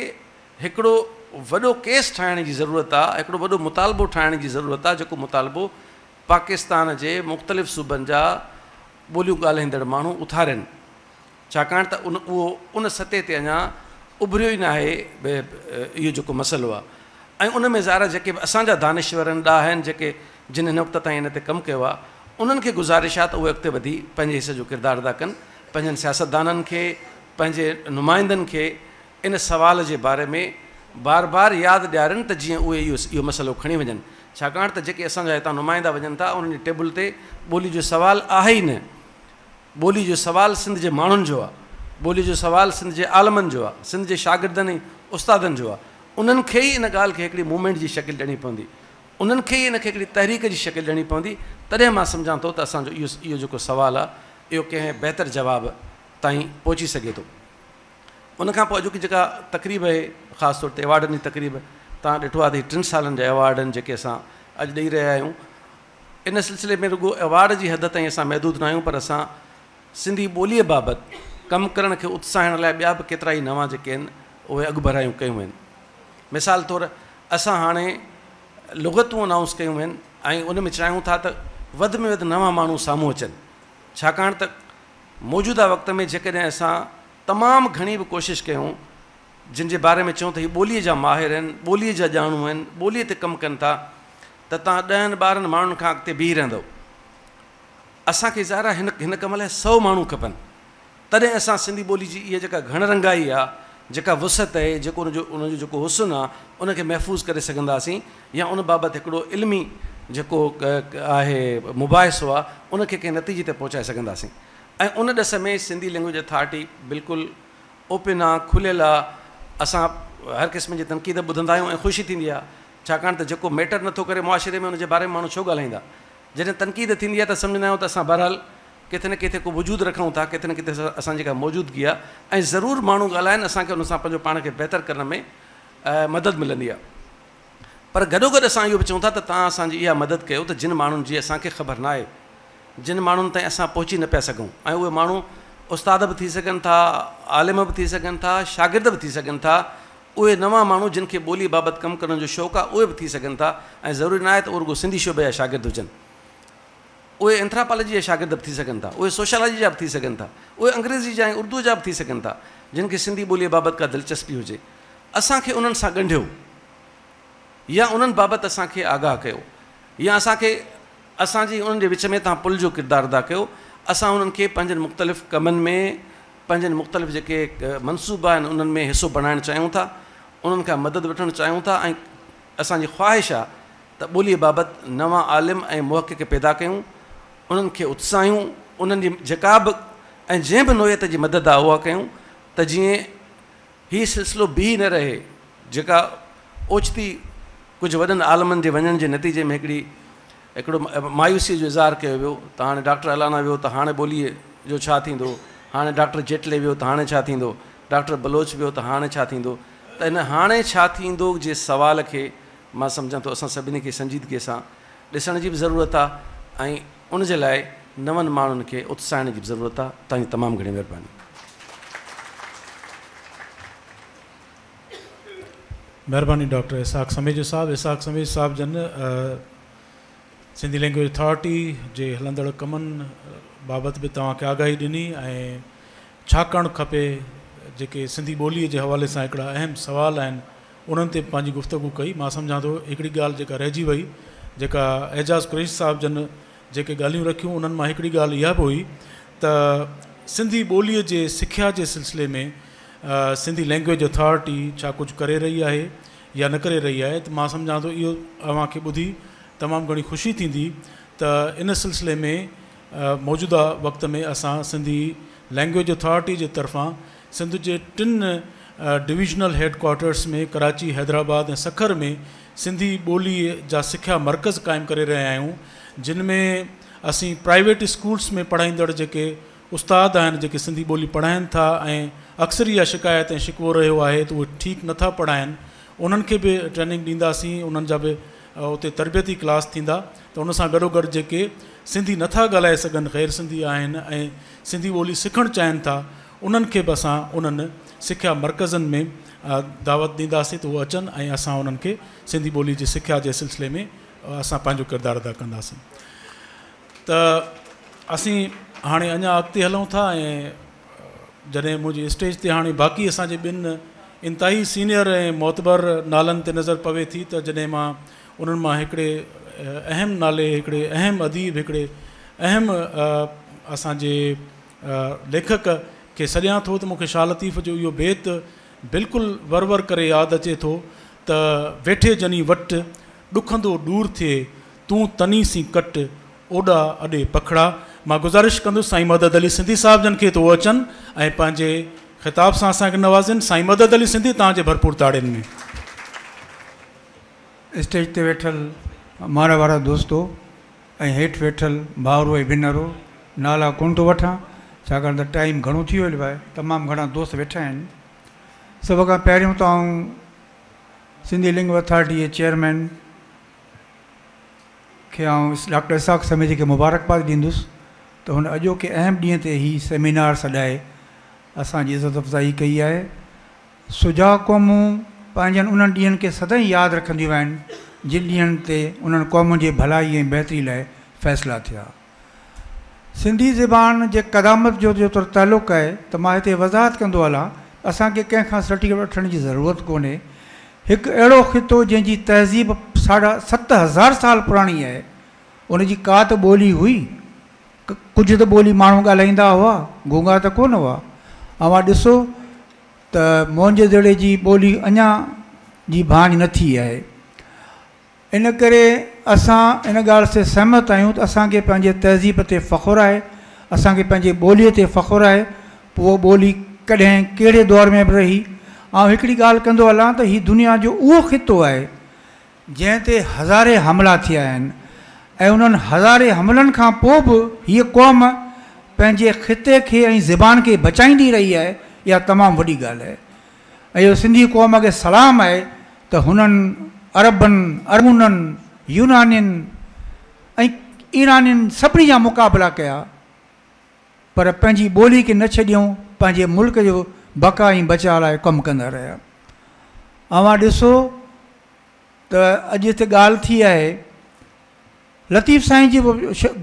هڪڙو وڏو ڪيس ٺاهڻ جي ضرورت آهي، هڪڙو وڏو مطالبو ٺاهڻ جي ضرورت آهي، جيڪو مطالبو پاڪستان جي مختلف صوبن جا ٻوليون ڳالهائيندڙ ماڻهو اٿارين. ڇاڪاڻ ته ان اهو ان سطح تي اڃا اڀريو ئي ناهي اهو جيڪو مسئلو آهي ۽ ان ۾ ظاهر آهي جيڪي به اسان جا دانشور آهن ڏاها آهن جيڪي جن هن وقت تائين ان تي ڪم ڪيو آهي انهن کي گذارش آهي ته اهي اڳتي وڌي پنهنجي حصي جو ڪردار ادا ڪن پنهنجن سياستدانن کي پنهنجي نمائندن کي ان سوال جي باري ۾ بار بار ياد ڏيارين ته جيئن اهي اهو اهو مسئلو کڻي وڃن ڇاڪاڻ ته جيڪي اسان جا هتان نمائندا وڃن ٿا انهن جي ٽيبل تي ٻولي جو سوال آهي ئي نه. ٻولي جو سوال سنڌ جي ماڻهن جو آ، ٻولي جو سوال سنڌ جي عالمن جو آ، سنڌ جي شاگردن ۽ استادن جو آ. انهن کي ئي ان ڳالهه کي هڪڙي موومينٽ جي شڪل ڏيڻي پوندي. انهن کي ئي ان کي هڪڙي تحريڪ جي شڪل ڏيڻي پوندي، تڏهن مان سمجهان ٿو ته اسان جو اهو اهو جيڪو سوال آ، اهو ڪنهن بهتر جواب تائين پهچي سگهي ٿو. ان کان پوء اڄوڪي جيڪا تقريب آهي، خاص طور تي ايوارڊن جي تقريب، توهان ڏٺو آ ته هي ٽن سالن جا ايوارڊ آهن جيڪي اسان اڄ ڏئي رهيا آهيون. ان سلسلي ۾ رڳو ايوارڊ جي حد تائين اسان محدود ناهيون پر اسان سنڌي ٻوليء بابت ڪم ڪرڻ کي اتساهڻ لاء ٻيا به ڪيترائي نوان جيڪي آهن اهي اڳڀرايون ڪيون آهن. مثال طور اسان هاڻي لغتون انائونس ڪيون آهن ۽ ان ۾ چاهيون ٿا ته وڌ ۾ وڌ نوان ماڻهو سامهون اچن ڇاڪاڻ ته موجوده وقت ۾ جيڪڏهن اسان تمام گهڻي به ڪوشش ڪيون جن جي باري ۾ چئون ته هي ٻوليء جا ماهر آهن، ٻوليء جا ڄاڻو آهن، ٻوليء تي ڪم ڪن ٿا ته توهان ڏهن ٻارهن ماڻهن کان اڳتي بيهي رهندؤ. اسان کي ظاهر آهي هن هن ڪم لاء سئو ماڻهو کپن. تڏهن اسان سنڌي ٻولي جي اها جيڪا گهڻ رنگائي آهي، جيڪا وسعت آهي، جيڪو ان جو ان جو جيڪو حسن آهي، ان کي محفوظ ڪري سگهنداسين يا ان بابت هڪڙو علمي جيڪو آهي مباحثو آهي، ان کي ڪنهن نتيجي تي پهچائي سگهنداسين ۽ ان ڏس ۾ سنڌي لينگويج اٿارٽي بلڪل اوپن آ، کليل آ، اسان هر قسم جي تنقيد ٻڌندا آهيون ۽ خوشي ٿيندي آ، ڇاڪاڻ ته جيڪو ميٽر نٿو ڪري معاشري ۾ ان جي باري ۾ ماڻهو ڇو ڳالهائيندا؟ جڏهن تنقيد ٿيندي آ ته سمجهندا آهيون ته اسان بهرحال ڪٿي نه ڪٿي ڪو وجود رکون ٿا، ڪٿي نه ڪٿي اسان جي ڪا موجودگي آ ۽ ضرور ماڻهو ڳالهائن اسان کي ان سان پنهنجو پاڻ کي بهتر ڪرڻ ۾ مدد ملندي آ. پر گڏوگڏ اسان اهو به چئون ٿا ته توهان اسان جي اها مدد ڪيو ته جن ماڻهن جي اسان کي خبر ناهي، جن ماڻهن تائين اسان پهچي نه پيا سگهون ۽ اهي ماڻهو استاد به ٿي سگهن ٿا، عالم به ٿي سگهن ٿا، شاگرد به ٿي سگهن ٿا، اهي نوان ماڻهو جن کي ٻوليء بابت ڪم ڪرڻ جو شوق آهي اهي به ٿي سگهن ٿا ۽ ضروري ناهي ته اهي رڳو سنڌي شعبي جا شاگرد هجن. اهي اينٿراپالاجي جا شاگرد به ٿي سگهن ٿا، اهي سوشالاجي جا به ٿي سگهن ٿا، اهي انگريزي جا ۽ اردوء جا به ٿي سگهن ٿا، جن کي سنڌي ٻوليء بابت ڪا دلچسپي هجي. اسان کي انهن سان ڳنڍيو يا انهن بابت اسان کي آگاهه ڪيو يا اسان کي اسان جي انهن جي وچ ۾ توهان پل جو ڪردار ادا ڪيو. اسان انهن کي پنهنجن مختلف ڪمن ۾ پنهنجن مختلف جيڪي منصوبا آهن انهن ۾ حصو بڻائڻ چاهيون ٿا، انهن کان مدد وٺڻ چاهيون ٿا ۽ اسان جي خواهش آهي ته ٻوليء بابت نوان عالم ۽ محقق پيدا ڪيون، انهن کي اتساهيون، انهن جي جيڪا به ۽ جنهن به نوعيت جي مدد آهي اها ڪيون ته جيئن هي سلسلو بيهي نه رهي، جيڪا اوچتي ڪجهه وڏن عالمن جي وڃڻ جي نتيجي ۾ هڪڙي هڪڙو مايوسيء جو اظهار ڪيو ويو ته هاڻي ڊاڪٽر الانا ويو ته هاڻي ٻوليء جو ڇا ٿيندو، هاڻي ڊاڪٽر جيٽلي ويو ته هاڻي ڇا ٿيندو، ڊاڪٽر بلوچ ويو ته هاڻي ڇا ٿيندو ته ان هاڻي ڇا ٿيندو جي سوال کي مان سمجهان ٿو اسان سڀني کي سنجيدگيء سان ڏسڻ جي به ضرورت آ ۽ ان جي لاء نون ماڻهن کي اتساهڻ جي به ضرورت آ. توهان جي تمام گهڻي مهرباني. مهرباني ڊاڪٽر اسحاق سميجو صاحب. اسحاق سميجو صاحب جن سنڌي لينگويج اٿارٽي جي هلندڙ ڪمن بابت به توهان کي آگاهي ڏني ۽ ڇا ڪرڻ کپي جيڪي سنڌي ٻوليء جي حوالي سان هڪڙا اهم سوال آهن انهن تي به پنهنجي گفتگو ڪئي. مان سمجهان ٿو هڪڙي ڳالهه جيڪا رهجي وئي جيڪا اعجاز قريشي صاحب جن جيڪي ڳالهيون رکيون انهن مان هڪڙي ڳالهه اها به هئي ته سنڌي ٻوليء جي سکيا جي سلسلي ۾ سنڌي لينگويج اٿارٽي ڇا ڪجهه ڪري رهي آهي يا نه ڪري رهي آهي ته مان سمجهان ٿو اهو اوهان کي ٻڌي تمام گهڻي خوشي ٿيندي ته ان سلسلي ۾ موجوده وقت ۾ اسان سنڌي لينگويج اٿارٽي جي طرفان سنڌ جي ٽن divisional head quarters ۾ Karachi, Hyderabad ۽ Sukkur ۾ Sindhi ٻوليء جا سکيا مرڪز قائم ڪري رهيا آهيون جن ۾ اسين پرائيويٽ اسڪولس ۾ پڙهائيندڙ جيڪي استاد آهن جيڪي سنڌي ٻولي پڙهائين ٿا ۽ اڪثر اها شڪايت ۽ شڪوو رهيو آهي ته اهي ٺيڪ نٿا پڙهائين انهن کي به ٽريننگ ڏينداسين انهن جا به اتي تربيتي ڪلاس ٿيندا ته ان سان گڏوگڏ جيڪي سنڌي نٿا ڳالهائي سگهن غير سنڌي آهن ۽ سنڌي ٻولي سکڻ چاهين ٿا انهن کي به اسان انهن سکيا مرڪزن ۾ دعوت ڏينداسين ته هو اچن ۽ اسان انهن کي سنڌي ٻولي جي سکيا جي سلسلي ۾ اسان پنهنجو ڪردار ادا ڪنداسين ته اسين هاڻي اڃا اڳتي هلون ٿا ۽ جڏهن منهنجي اسٽيج تي هاڻي باقي اسان جي ٻن انتهائي سينئر ۽ معتبر نالن تي نظر پوي ٿي ته جڏهن مان انهن مان هڪڙي اهم نالي هڪڙي اهم اديب هڪڙي اهم اسان جي ليکڪ کي سڏيان ٿو ته مون کي شاهه لطيف جو اهو بيت بلڪل ور ور ڪري ياد اچي ٿو ته ويٺي جني وٽ، ڏکندو ڏور ٿئي، تون تني سين ڪٽ، اوڏا اڏي پکڙا. مان گذارش ڪندس سائين مدد علي سنڌي صاحب جن کي ته هو اچن ۽ پنهنجي خطاب سان اسان کي نوازين. سائين مدد علي سنڌي توهان جي ڀرپور تاڙين ۾. اسٽيج تي ويٺل مان وارا دوستو ۽ هيٺ ويٺل ڀائرو ۽ ڀينرو، نالا ڪونه ٿو وٺان، ڇاڪاڻ ته ٽائيم گهڻو ٿي ويو آهي، تمام گهڻا دوست ويٺا آهن. سڀ کان پهريون ته آئون سنڌي لينگويج اٿارٽي جي چيئرمين کي آئون ڊاڪٽر اسحاق سميجي کي مبارڪباد ڏيندس ته هن اڄوڪي اهم ڏينهن تي هي سيمينار سڏائي اسان جي عزت افزائي ڪئي آهي. سجاڳ قومون پنهنجن انهن ڏينهن کي سدائين ياد رکنديون آهن، جن ڏينهن تي انهن قومن جي ڀلائي ۽ بهتري لاء فيصلا ٿيا. سنڌي زبان جي قدامت جو جيترو تعلق آهي ته مان هتي وضاحت ڪندو هلان، اسان کي ڪنهن کان سرٽيفڪيٽ وٺڻ جي ضرورت ڪونهي. هڪ اهڙو خطو جنهن جي تهذيب ساڍا 7000 سال پراڻي آهي، ان جي ڪا ته ٻولي هئي، ڪجهه ته ٻولي ماڻهو ڳالهائيندا هئا، گونگا ته ڪونه هئا. اوهان ڏسو ته موهن جي دڙي جي ٻولي اڃا جي ڀاڃ نه ٿي آهي. ان ڪري اسان ان ڳالهه سي سهمت آهيون ته اسان کي پنهنجي تهذيب تي فخر آهي، اسان کي پنهنجي ٻوليء تي فخر آهي، پوء اها ٻولي ڪڏهن ڪهڙي دور ۾ به رهي. آئون هڪڙي ڳالهه ڪندو هلان ته هي دنيا جو اهو خطو آهي جنهن تي هزارين حملا ٿيا آهن ۽ انهن هزارين حملن کان پوء به هيء قوم پنهنجي خطي کي ۽ زبان کي بچائيندي رهي آهي، اها تمام وڏي ڳالهه آهي ۽ اهو سنڌي قوم کي سلام آهي ته هنن عربن، ارغونن، يونانين ۽ ايرانين سڀني جا مقابلا ڪيا پر پنهنجي ٻولي کي نه ڇڏيائون، پنهنجي ملڪ جو بقا ۽ بچاء لاء ڪم ڪندا رهيا. اوهان ڏسو ته اڄ هتي ڳالهه ٿي آهي لطيف سائين جي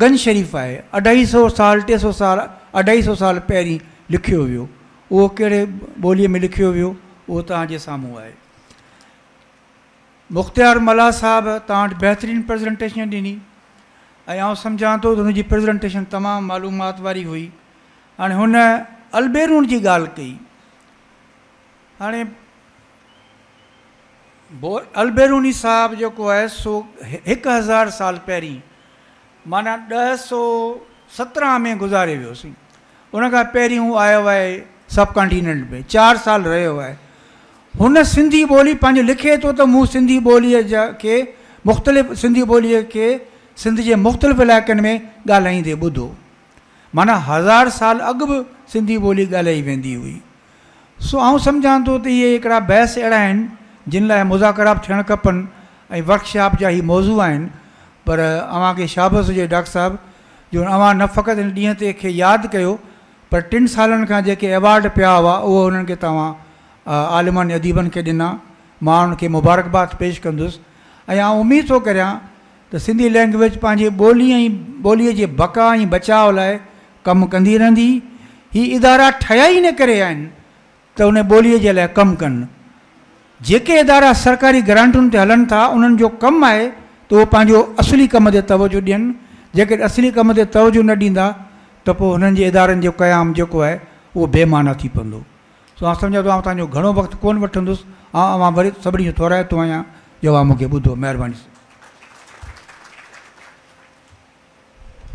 گنج شريف آهي اڍائي سو سال 300 سال اڍائي سو سال پهرين لکيو ويو اهو ڪهڙي ٻوليء ۾ لکيو ويو اهو توهان جي سامهون آهي. مختيار ملاح صاحب توهان وٽ بهترين پريزنٽيشن ڏني ۽ آئون سمجهان ٿو ته هن جي پريزنٽيشن تمام معلومات واري هئي. هاڻي هن البيرون جي ڳالهه ڪئي هاڻي البيروني صاحب جيڪو آهي سو 1000 سال پهرين معنيٰ 1017 ۾ گذاري ويو سائين. ان کان پهرين هو آيو آهي سب ڪانٽيننٽ ۾ 4 سال رهيو آهي. هن سنڌي ٻولي پنهنجو لکي ٿو ته مون سنڌي ٻوليء جا کي مختلف سنڌي ٻوليء کي سنڌ جي مختلف علائقن ۾ ڳالهائيندي ٻڌو. معنيٰ هزار سال اڳ به سنڌي ٻولي ڳالهائي ويندي هئي. سو آئون سمجهان ٿو ته اهي هڪڙا بحث اهڙا آهن جن لاء مذاڪرا به ٿيڻ کپن ۽ ورڪشاپ جا هي موضوع آهن پر اوهان کي شابس هجي ڊاڪٽر صاحب جو اوهان نه فقط هن ڏينهن تي کي ياد ڪيو پر ٽن سالن کان جيڪي ايوارڊ پيا هئا اهو انهن کي توهان عالمن ۽ اديبن کي ڏنا. مان انهن کي مبارڪباد پيش ڪندس ۽ آئون اميد ٿو ڪريان ته سنڌي لينگويج پنهنجي ٻولي ۽ ٻوليء جي بقا ۽ بچاء لاء ڪم ڪندي رهندي. هي ادارا ٺهيا ئي ان ڪري آهن ته ان ٻوليء جي لاء ڪم ڪن. جيڪي ادارا سرڪاري گرانٽن تي هلن ٿا انهن جو ڪم آهي ته اهو پنهنجو اصلي ڪم تي توجه ڏين. جيڪڏهن اصلي ڪم تي توجه نه ڏيندا ته پوء هنن جي ادارن جو قيام جيڪو آهي اهو بي معنيٰ ٿي پوندو. سو آئون سمجهان ٿو آئون توهان جو گهڻو وقت ڪونه وٺندس. آئون اوهان وري سڀني جو ٿورائتو آهيان جو اوهان مون کي ٻڌو. مهرباني.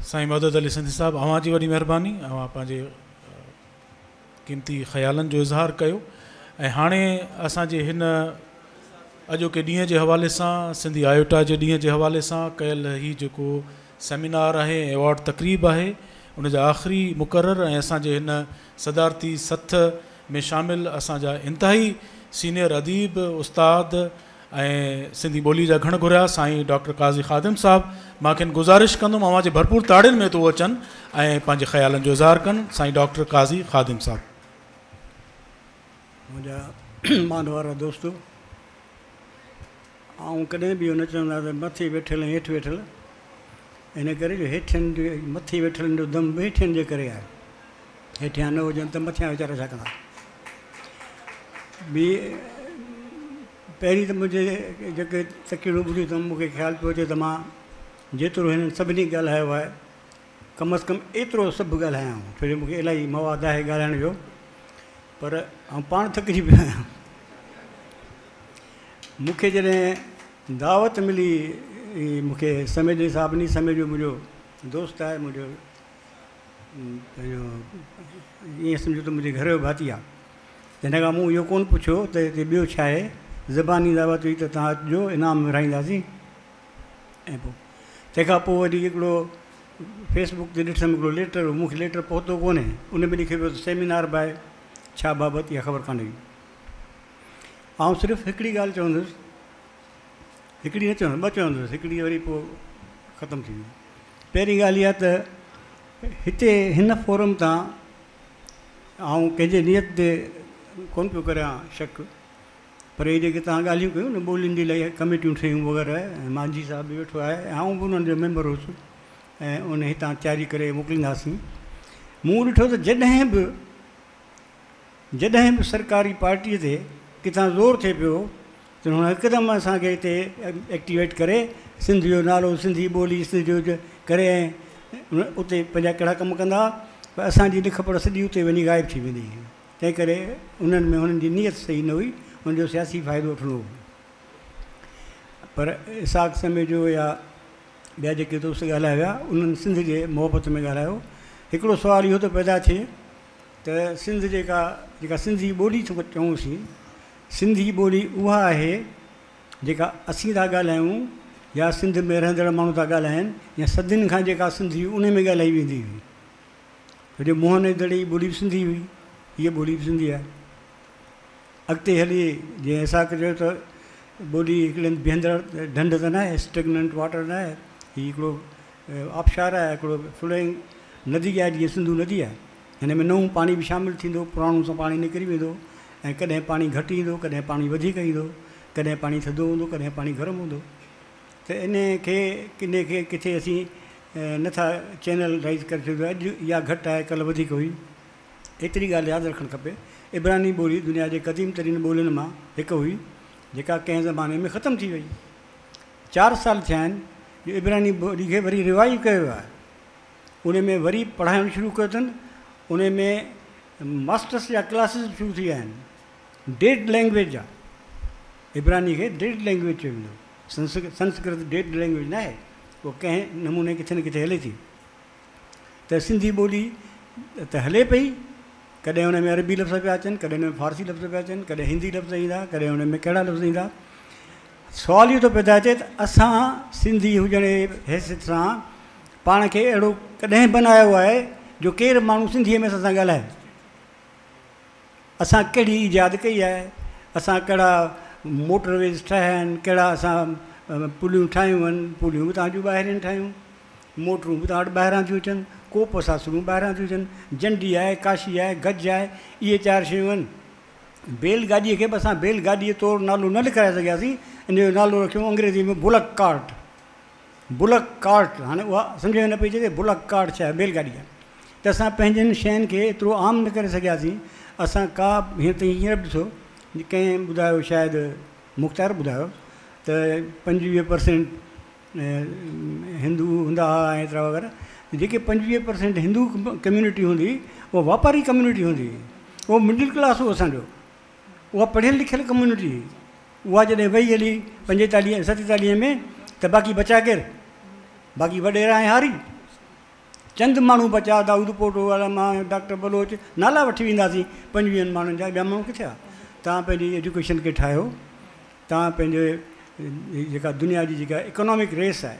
سائين مدد علي سنڌي صاحب اوهان جي وڏي مهرباني اوهان پنهنجي قيمتي خيالن جو اظهار ڪيو ۽ هاڻي اسان جي هن اڄوڪي ڏينهن جي حوالي سان سنڌي آيوٽا جي ڏينهن جي حوالي سان ڪيل هي جيڪو سيمينار آهي ۽ ايوارڊ تقريب آهي ان جا آخري مقرر ۽ اسان جي هن صدارتي سٿ ۾ شامل اسان جا انتهائي سينيئر اديب، استاد ۽ سنڌي ٻولي جا گهڻ گهريا سائين ڊاڪٽر قاضي خادم صاحب مان کين گذارش ڪندم اوهان جي ڀرپور تاڙين ۾ ته هو اچن ۽ پنهنجي خيالن جو اظهار ڪن سائين ڊاڪٽر قاضي خادم صاحب. منهنجا مانوارا دوستو! آئون ڪڏهن به اهو نه چوندو آهيان ته مٿي ويٺل ۽ هيٺ ويٺل، ان ڪري جو هيٺين جو مٿي ويٺلن جو دم به هيٺين جي ڪري آهي. هيٺيان نه هجن ته مٿيان ويچارا ڇا ڪندا. ٻي پهرين ته منهنجي جيڪي تقريرون ٻڌيون اٿم مون کي خيال پيو اچي ته مان جيترو هنن سڀني ڳالهايو آهي ڪم از ڪم ايترو سڀ ڳالهايان ڇو جو مون کي الاهي مواد آهي ڳالهائڻ جو پر آئون پاڻ ٿڪجي پيو آهيان. مون کي جڏهن دعوت ملي مون کي سميجي صاحب ڏني سميجو منهنجو دوست آهي منهنجو پنهنجو ائين سمجهو ته منهنجي گهر جو ڀاتي آهي ته هن کان مون اهو ڪونه پڇيو ته هتي ٻيو ڇا آهي زباني دعوت هئي ته توهان اچجو انعام ورهائينداسين ۽ پوء تنهن کان پوء وري هڪڙو فيس بڪ تي ڏٺم هڪڙو ليٽر مون کي ليٽر پهتو ڪونهي ان ۾ لکيو پيو ته سيمينار به آهي ڇا بابت اها خبر ڪانه هئي آئون صرف هڪڙي ڳالهه چوندس، هڪڙي نه چوندس، ٻه چوندس، هڪڙي وري پوء ختم ٿي ويندي. پهرين ڳالهه اها ته هتي هن فورم تان آئون ڪنهن جي نيت تي ڪونه پيو ڪريان شڪ، پر هي جيڪي توهان ڳالهيون ڪيون نه ٻولين جي لاء ڪميٽيون ٺهيون وغيره ۽ مانجهي صاحب به ويٺو آهي ۽ آئون به انهن جو ميمبر هوس ۽ ان هتان تياري ڪري موڪلينداسين. مون ڏٺو ته جڏهن به جڏهن به سرڪاري پارٽيء تي ڪٿان زور ٿئي پيو ته هن هڪدم اسان کي هتي ايڪٽيويٽ ڪري سنڌ جو نالو سنڌي ٻولي سنڌ جو ڪري ۽ اتي پنهنجا ڪهڙا ڪم ڪندا پر اسان جي لک پڙهه سڄي اتي وڃي غائب ٿي ويندي هئي تنهن ڪري انهن ۾ هنن جي نيت صحيح نه هئي هن جو سياسي فائدو وٺڻو هو پر اسحاق سميجو يا ٻيا جيڪي دوست ڳالهايا ويا انهن سنڌ جي محبت ۾ ڳالهايو هڪڙو سوال اهو ٿو پيدا ٿئي ته سنڌ جيڪا جيڪا سنڌي ٻولي ٿا چئون سين سنڌي ٻولي اها آهي جيڪا اسين ٿا ڳالهايون يا سنڌ ۾ رهندڙ ماڻهو ٿا ڳالهائن يا صدين کان جيڪا سنڌي ان ۾ ڳالهائي ويندي هئي ڇو جو موهن جي دڙي جي ٻولي به سنڌي هئي هيء ٻولي به سنڌي آهي اڳتي هلي جيئن اسحاق چيو ته ٻولي هڪڙي هنڌ بيهندڙ ڍنڍ ته ناهي اسٽيگننٽ واٽر ناهي هي هڪڙو آبشار آهي هڪڙو فلوئنگ ندي آهي جيئن سنڌو ندي آهي هن ۾ نئون پاڻي به شامل ٿيندو، پراڻو سڀ پاڻي نڪري ويندو ۽ ڪڏهن پاڻي گهٽ ايندو، ڪڏهن پاڻي وڌيڪ ايندو، ڪڏهن پاڻي ٿڌو هوندو، ڪڏهن پاڻي گرم هوندو ته انهي کي ڪنهي کي ڪٿي اسين نه ٿا چينل رائيز ڪري سگهون اڄ اها گهٽ آهي ڪلهه وڌيڪ هئي. ايتري ڳالهه ياد رکڻ کپي عبراني ٻولي دنيا جي قديم ترين ٻولين مان هڪ هئي جيڪا ڪنهن زماني ۾ ختم ٿي وئي. چار سال ٿيا آهن جو عبراني ٻولي کي وري ريوائيو ڪيو ويو آهي. ان ۾ وري پڙهائڻ شروع ڪيو اٿن ان ۾ ماسٽرس جا ڪلاسز به شروع ٿي ويا آهن ڊيڊ لينگويج جا عبراني کي ڊيڊ لينگويج چيو ويندو سنسڪرت ڊيڊ لينگويج نه آهي اهو ڪنهن نموني ڪٿي نه ڪٿي هلي ٿي ته سنڌي ٻولي ته هلي پئي ڪڏهن ان ۾ عربي لفظ پيا اچن، ڪڏهن ان ۾ فارسي لفظ پيا اچن، ڪڏهن هندي لفظ ايندا، ڪڏهن ان ۾ ڪهڙا لفظ ايندا. سوال اهو ٿو پيدا ٿئي ته اسان سنڌي هجڻ جي حيثيت سان پاڻ کي اهڙو ڪڏهن بنايو آهي جو ڪير ماڻهو سنڌيء ۾ اسان سان ڳالهائي؟ اسان ڪهڙي ايجاد ڪئي آهي؟ اسان ڪهڙا موٽر ويز ٺاهيا آهن؟ ڪهڙا اسان پليون ٺاهيون آهن؟ پليون به توهان جون ٻاهرين ٺاهيون، موٽرون به توهان وٽ ٻاهران ٿيون اچن، ڪوپ ساسرون ٻاهران ٿيون اچن، جنڊي آهي، ڪاشي آهي، گج آهي، اهي چار شيون آهن. بيل گاڏيء کي به اسان بيل گاڏيء طور نالو نه لکرائي سگهياسين، ان جو نالو رکيو انگريزيء ۾ بلڪ ڪارٽ. بلڪ ڪارٽ، هاڻي اها سمجهه ۾ نه پئي اچي ته بلڪ ڪارٽ ڇا آهي، بيل گاڏي آهي. ته اسان پنهنجين شين کي ايترو عام نه ڪري سگهياسين. اسان ڪا هينئر تائين هينئر به ڏسو ڪنهن ٻڌايو شايد مختيار ٻڌايو ته 25 پرسينٽ هندو هوندا هئا ۽ ايترا وغيره جيڪي 25 پرسينٽ هندو ڪميونٽي هوندي اها واپاري ڪميونٽي هوندي اهو مڊل ڪلاس هو اسان جو اها پڙهيل لکيل ڪميونٽي هئي اها جڏهن وئي هلي 45 47 ۾ ته باقي بچا ڪير؟ باقي وڏيرا ۽ هاري. چند ماڻهو بچا، دائود پوٽو، علامه، ڊاڪٽر بلوچ، نالا وٺي وينداسين 25 ماڻهن جا، ٻيا ماڻهو ڪٿي آ؟ توهان پنهنجي ايجوڪيشن کي ٺاهيو، توهان پنهنجي جيڪا دنيا جي جيڪا اڪنامڪ ريس آهي،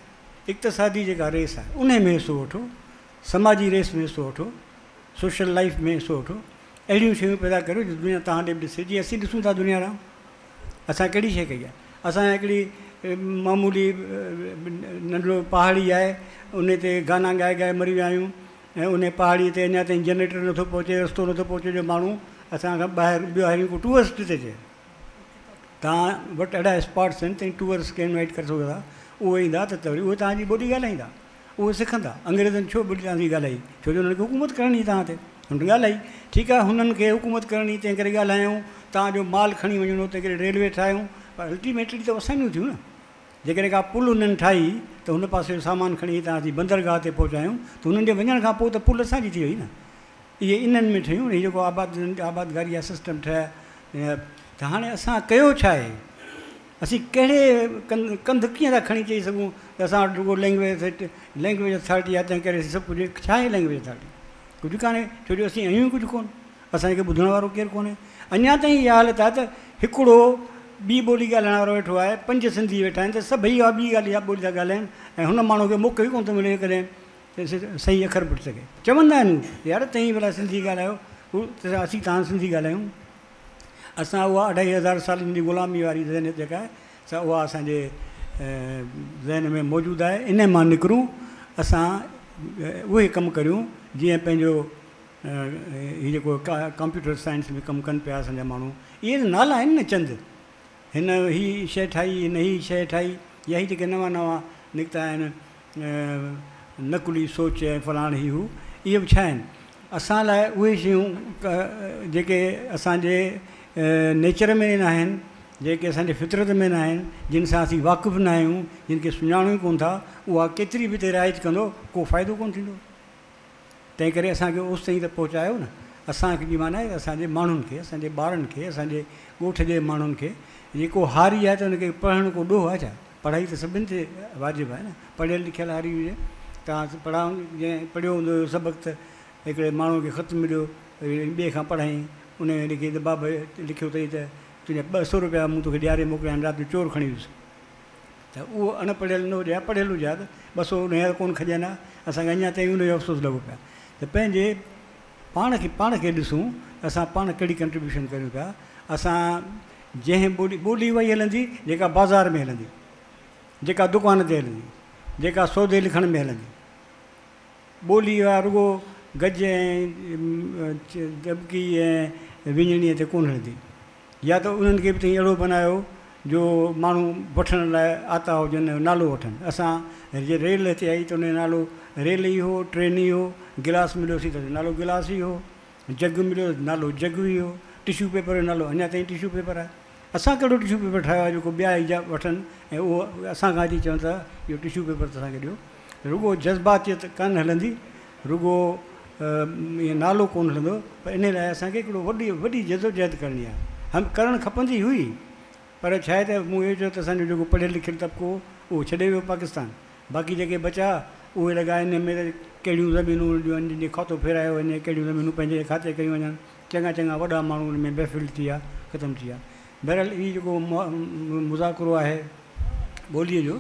اقتصادي جيڪا ريس آهي، انهي ۾ حصو وٺو، سماجي ريس ۾ حصو وٺو، سوشل لائيف ۾ حصو وٺو، اهڙيون شيون پيدا ڪريو جو دنيا توهان ڏي به ڏسي، جيئن اسين ڏسون ٿا دنيا ڏانهن. اسان ڪهڙي شيء ڪئي آهي؟ اسان هڪڙي معمولي ننڍڙو پهاڙي آهي ان تي گانا ڳائي ڳائي مري ويا آهيون ۽ ان پهاڙي تي اڃا تائين جنريٽر نٿو پهچي رستو نٿو پهچي جو ماڻهو اسان کان ٻاهر ٻاهريون ڪو ٽوئرسٽ هتي اچي. توهان وٽ اهڙا اسپاٽس آهن توهين ٽوئرسٽ کي انوائٽ ڪري سگهو ٿا اهي ايندا ته وري اهي توهان جي ٻولي ڳالهائيندا. اهي سکندا. انگريزن ڇو ٻولي توهان سين ڳالهائي؟ ڇو جو انهن کي حڪومت ڪرڻي هئي توهان تي. هنن ڳالهائي. ٺيڪ آهي هنن کي حڪومت ڪرڻي هئي تنهن ڪري ڳالهايائون. توهان جو مال کڻي وڃڻو هو تنهن ڪري ريلوي ٺاهيائون. پر الٽيميٽلي ته اسان جون ٿيون نه. جيڪڏهن ڪا پل هنن ٺاهي ته هن پاسي جو سامان کڻي هتان اسين بندرگاهه تي پهچايون ته هنن جي وڃڻ کان پوء ته پل اسان جي ٿي وئي نه. اهي انهن ۾ ٺهيون. هي جيڪو آباد آبادگاري جا سسٽم ٺهيا ته هاڻي اسان ڪيو ڇا آهي؟ اسين ڪهڙي ڪنڌ ڪيئن ٿا کڻي چئي سگهون ته اسان وٽ رڳو لينگويج لينگويج اٿارٽي آهي تنهن ڪري اسين سڀ ڪجهه ڇا آهي لينگويج اٿارٽي ڪجهه ڪانهي ڇو جو اسين آهيون ئي ڪجهه ڪونه اسان کي ٻڌڻ وارو ڪير ڪونهي اڃا تائين اها حالت آهي ته هڪڙو ٻي ٻولي ڳالهائڻ وارو ويٺو آهي پنج سنڌي ويٺا آهن ته سڀئي اها ٻي ڳالهه ٻولي ٿا ڳالهائن ۽ هن ماڻهو کي موقعو ئي ڪونه ٿو ملي ڪڏهن صحيح اکر پڙهي سگهي چوندا آهن يار توهين ڀلا سنڌي ڳالهايو هو اسين توهان سنڌي ڳالهايون اسان اها اڍائي هزار سالن جي غلامي واري ذهنيت جيڪا آهي سا اها اسان جي ذهن ۾ موجود آهي ان مان نڪرون اسان اهي ڪم ڪريون جيئن پنهنجو هي جيڪو ڪمپيوٽر سائنس ۾ ڪم ڪن پيا اسان جا ماڻهو اهي ته نالا آهن نه چند هن هي شيء ٺاهي هن هي شيء ٺاهي يا هي جيڪي نوان نوان نڪتا آهن نقلي سوچ ۽ فلاڻ هي هو اهي به ڇا آهن اسان لاء اهي شيون جيڪي اسان جي نيچر ۾ نه آهن، جيڪي اسان جي فطرت ۾ نه آهن، جن سان اسين واقف نه آهيون، جن کي سڃاڻون ئي ڪونه ٿا، اها ڪيتري به هتي رائج ڪندو، ڪو فائدو ڪونه ٿيندو. تنهن ڪري اسان کي اوستائين ته پهچايو نه. اسان جي معنيٰ آهي اسان جي ماڻهن کي، اسان جي ٻارن کي، اسان جي ڳوٺ جي ماڻهن کي. جي ڪو هاري آهي ته ان کي پڙهڻ ڪو ڏوهه آهي ڇا؟ پڙهائي ته سڀن تي واجب آهي نه. پڙهيل لکيل هاري هجي، توهان پڙهاء جنهن پڙهيو هوندو اهو سبق ته هڪڙي ماڻهوء کي خط مليو، ٻئي کان پڙهائين، ان ۾ لکي ته بابا لکيو اٿئي ته تنهنجا 200 روپيا مون توکي ڏياري موڪليا آهن، رات جو چور کڻي ويس. ته اهو اڻ پڙهيل نه هجي ها، پڙهيل هجي ها ته 200 ان جا ڪونه کڄن ها. اسان کي اڃا تائين ان جو افسوس لڳو پيو آهي ته پنهنجي پاڻ کي پاڻ کي ڏسون ته اسان پاڻ ڪهڙي ڪنٽريبيوشن ڪريون پيا. اسان جنهن ٻولي، ٻولي اها ئي هلندي جيڪا بازار ۾ هلندي، جيڪا دڪان تي هلندي، جيڪا سودي لکڻ ۾ هلندي. ٻولي اها رڳو گج ۽ دٻڪي ۽ وڃڻيء تي ڪونه هلندي. يا ته انهن کي به توهين اهڙو بنايو جو ماڻهو وٺڻ لاء آتا هجن ۽ نالو وٺن. اسان جي ريل هتي آئي ته ان جو نالو ريل ئي هو، ٽرين ئي هو، گلاس مليوسين ته نالو گلاس ئي هو، جڳ مليو ته نالو جڳ ئي هو، ٽشو پيپر جو نالو اڃا تائين ٽشو پيپر آهي. اسان ڪهڙو ٽشو پيپر ٺاهيو آهي جيڪو ٻيا ايجا وٺن ۽ اهو اسان کان اچي چون ته اهو ٽشو پيپر ته اسان کي ڏيو. رڳو جذباتيت ڪانه هلندي، رڳو ائين نالو ڪونه هلندو پر انهي لاء اسان کي هڪڙو وڏي وڏي جدوجهد ڪرڻي آهي. هم ڪرڻ کپندي هئي پر ڇا آهي ته مون اهو چيو ته اسان جو جيڪو پڙهيل لکيل طبقو هو اهو ڇڏي ويو پاڪستان. باقي جيڪي بچا اهي لڳا انهي ۾ ته ڪهڙيون زمينون ڏيون جن جي کاتو ڦيرايو وڃي، ڪهڙيون زمينون پنهنجي کاتي ڪيون وڃن. چڱا چڱا وڏا ماڻهو ان ۾ بيفل ٿي ويا، ختم ٿي ويا. بهرحال هي جيڪو مذاڪرو آهي ٻوليء جو،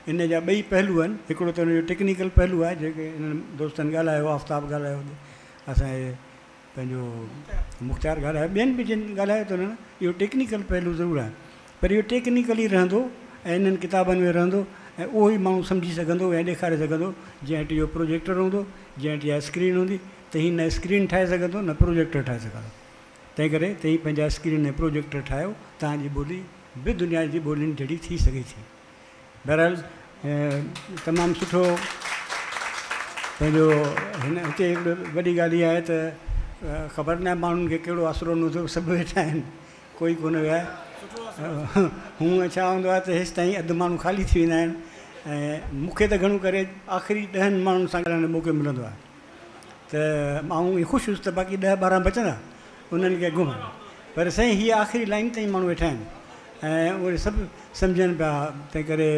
ان جا ٻئي پهلو آهن. هڪڙو ته ان جو ٽيڪنيڪل پهلو آهي، جيڪي انهن دوستن ڳالهايو، آفتاب ڳالهايو، اسان جي پنهنجو مختيار ڳالهايو، ٻين به جن ڳالهايو ته انهن اهو ٽيڪنيڪل پهلو ضرور آهي، پر اهو ٽيڪنيڪل ئي رهندو ۽ انهن ڪتابن ۾ رهندو ۽ اهو ئي ماڻهو سمجهي سگهندو ۽ ڏيکاري سگهندو جنهن وٽ اهو پروجيڪٽر هوندو، جنهن وٽ اها اسڪرين هوندي. ته هي نه اسڪرين ٺاهي سگهندو نه پروجيڪٽر ٺاهي سگهندو. تنهن ڪري توهين پنهنجا اسڪرين ۽ پروجيڪٽر ٺاهيو، توهان جي ٻولي به دنيا جي ٻولين جهڙي ٿي سگهي ٿي. بهرحال تمام سٺو پنهنجو هن هتي هڪڙو وڏي ڳالهه اها آهي ته خبر ناهي ماڻهن کي ڪهڙو آسرو نه ٿيو، سڀ ويٺا آهن، ڪوئي ڪونه ويو آهي. هونء ڇا هوندو آهي ته هيستائين اڌ ماڻهو خالي ٿي ويندا آهن ۽ مون کي ته گهڻو ڪري آخري 10 ماڻهن سان ڳالهائڻ جو موقعو ملندو آهي. ته آئون ائين خوش هيس ته باقي 10 12 بچندا انهن کي گهمڻ، پر سائين هيء آخري لائين تائين ماڻهو ويٺا آهن ۽ اهي سڀ سمجهن پيا، تنهن ڪري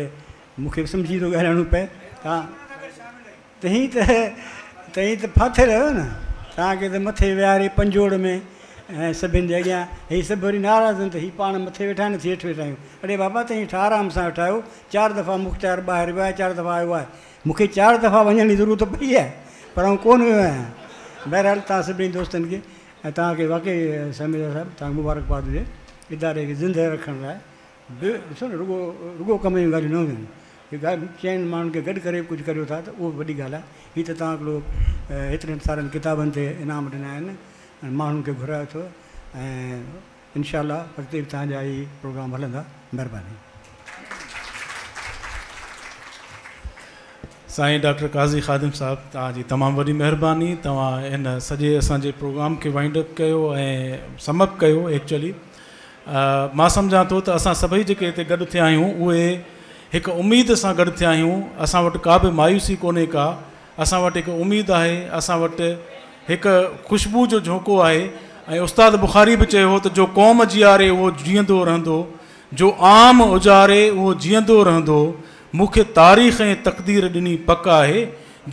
مون کي به سمجهي ٿو ڳالهائڻو پئي. توهان تهين ته تهين ته ڦاٿل آهيو نه، توهان کي ته مٿي ويهاري پنجوڙ ۾ ۽ سڀن جي اڳيان هي سڀ وري ناراض آهن ته هي پاڻ مٿي ويٺا آهن اسين هيٺ ويٺا آهيون. اڙي بابا تهين آرام سان ويٺا آهيو، چار دفعا مختيار ٻاهر ويو آهي، چار دفعا آيو آهي، مون کي چار دفعا وڃڻ جي ضرورت پئي آهي پر آئون ڪونه ويو آهيان. بهرحال توهان سڀني دوستن کي ۽ توهان کي واقعي سميجا صاحب توهان کي مبارڪباد هجي اداري کي زندهه رکڻ لاء به ڏسو نه رڳو رڳو ڪم جون ڳالهيون نه هونديون آهن هي چئن ماڻهن کي گڏ ڪري ڪجهه ڪريو ٿا ته اهو به وڏي ڳالهه آهي. هي ته توهان هڪڙو هيترن سارن ڪتابن تي انعام ڏنا آهن ۽ ماڻهن کي گهرايو اٿو ۽ انشاء الله اڳتي به توهان جا هي پروگرام هلندا. مهرباني. سائين ڊاڪٽر قاضي خادم صاحب توهان جي تمام وڏي مهرباني، توهان هن سڄي اسان جي پروگرام کي وائنڊ اپ ڪيو ۽ سم اپ ڪيو. ايڪچولي مان سمجهان ٿو ته اسان سڀئي جيڪي هتي گڏ ٿيا آهيون اهي هڪ اميد سان گڏ ٿيا آهيون. اسان وٽ ڪا به مايوسي ڪونهي ڪا، اسان وٽ هڪ اميد آهي، اسان وٽ هڪ خوشبو جو جهونڪو آهي. ۽ استاد بخاري به چيو هو ته جو قوم جياري اهو جيئندو رهندو، جو عام اجاري اهو جيئندو رهندو، مون کي تاريخ ۽ تقدير ڏني پڪ آهي،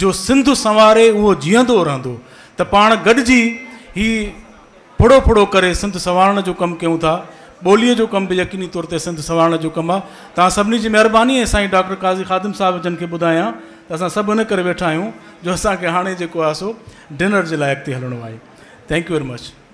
جو سنڌ سنواري اهو جيئندو رهندو. ته پاڻ گڏجي هي ڦڙو ڦڙو ڪري سنڌ سنوارڻ جو ڪم ڪيون ٿا. ٻوليء جو ڪم به يقيني طور تي سنڌ سنوارڻ جو ڪم آهي. توهان سڀني جي مهرباني ۽ سائين ڊاڪٽر قاضي خادم صاحب جن کي ٻڌايان ته اسان سڀ ان ڪري ويٺا آهيون جو اسان کي هاڻي جيڪو آهي سو ڊنر جي لاء اڳتي هلڻو آهي. Thank you very much.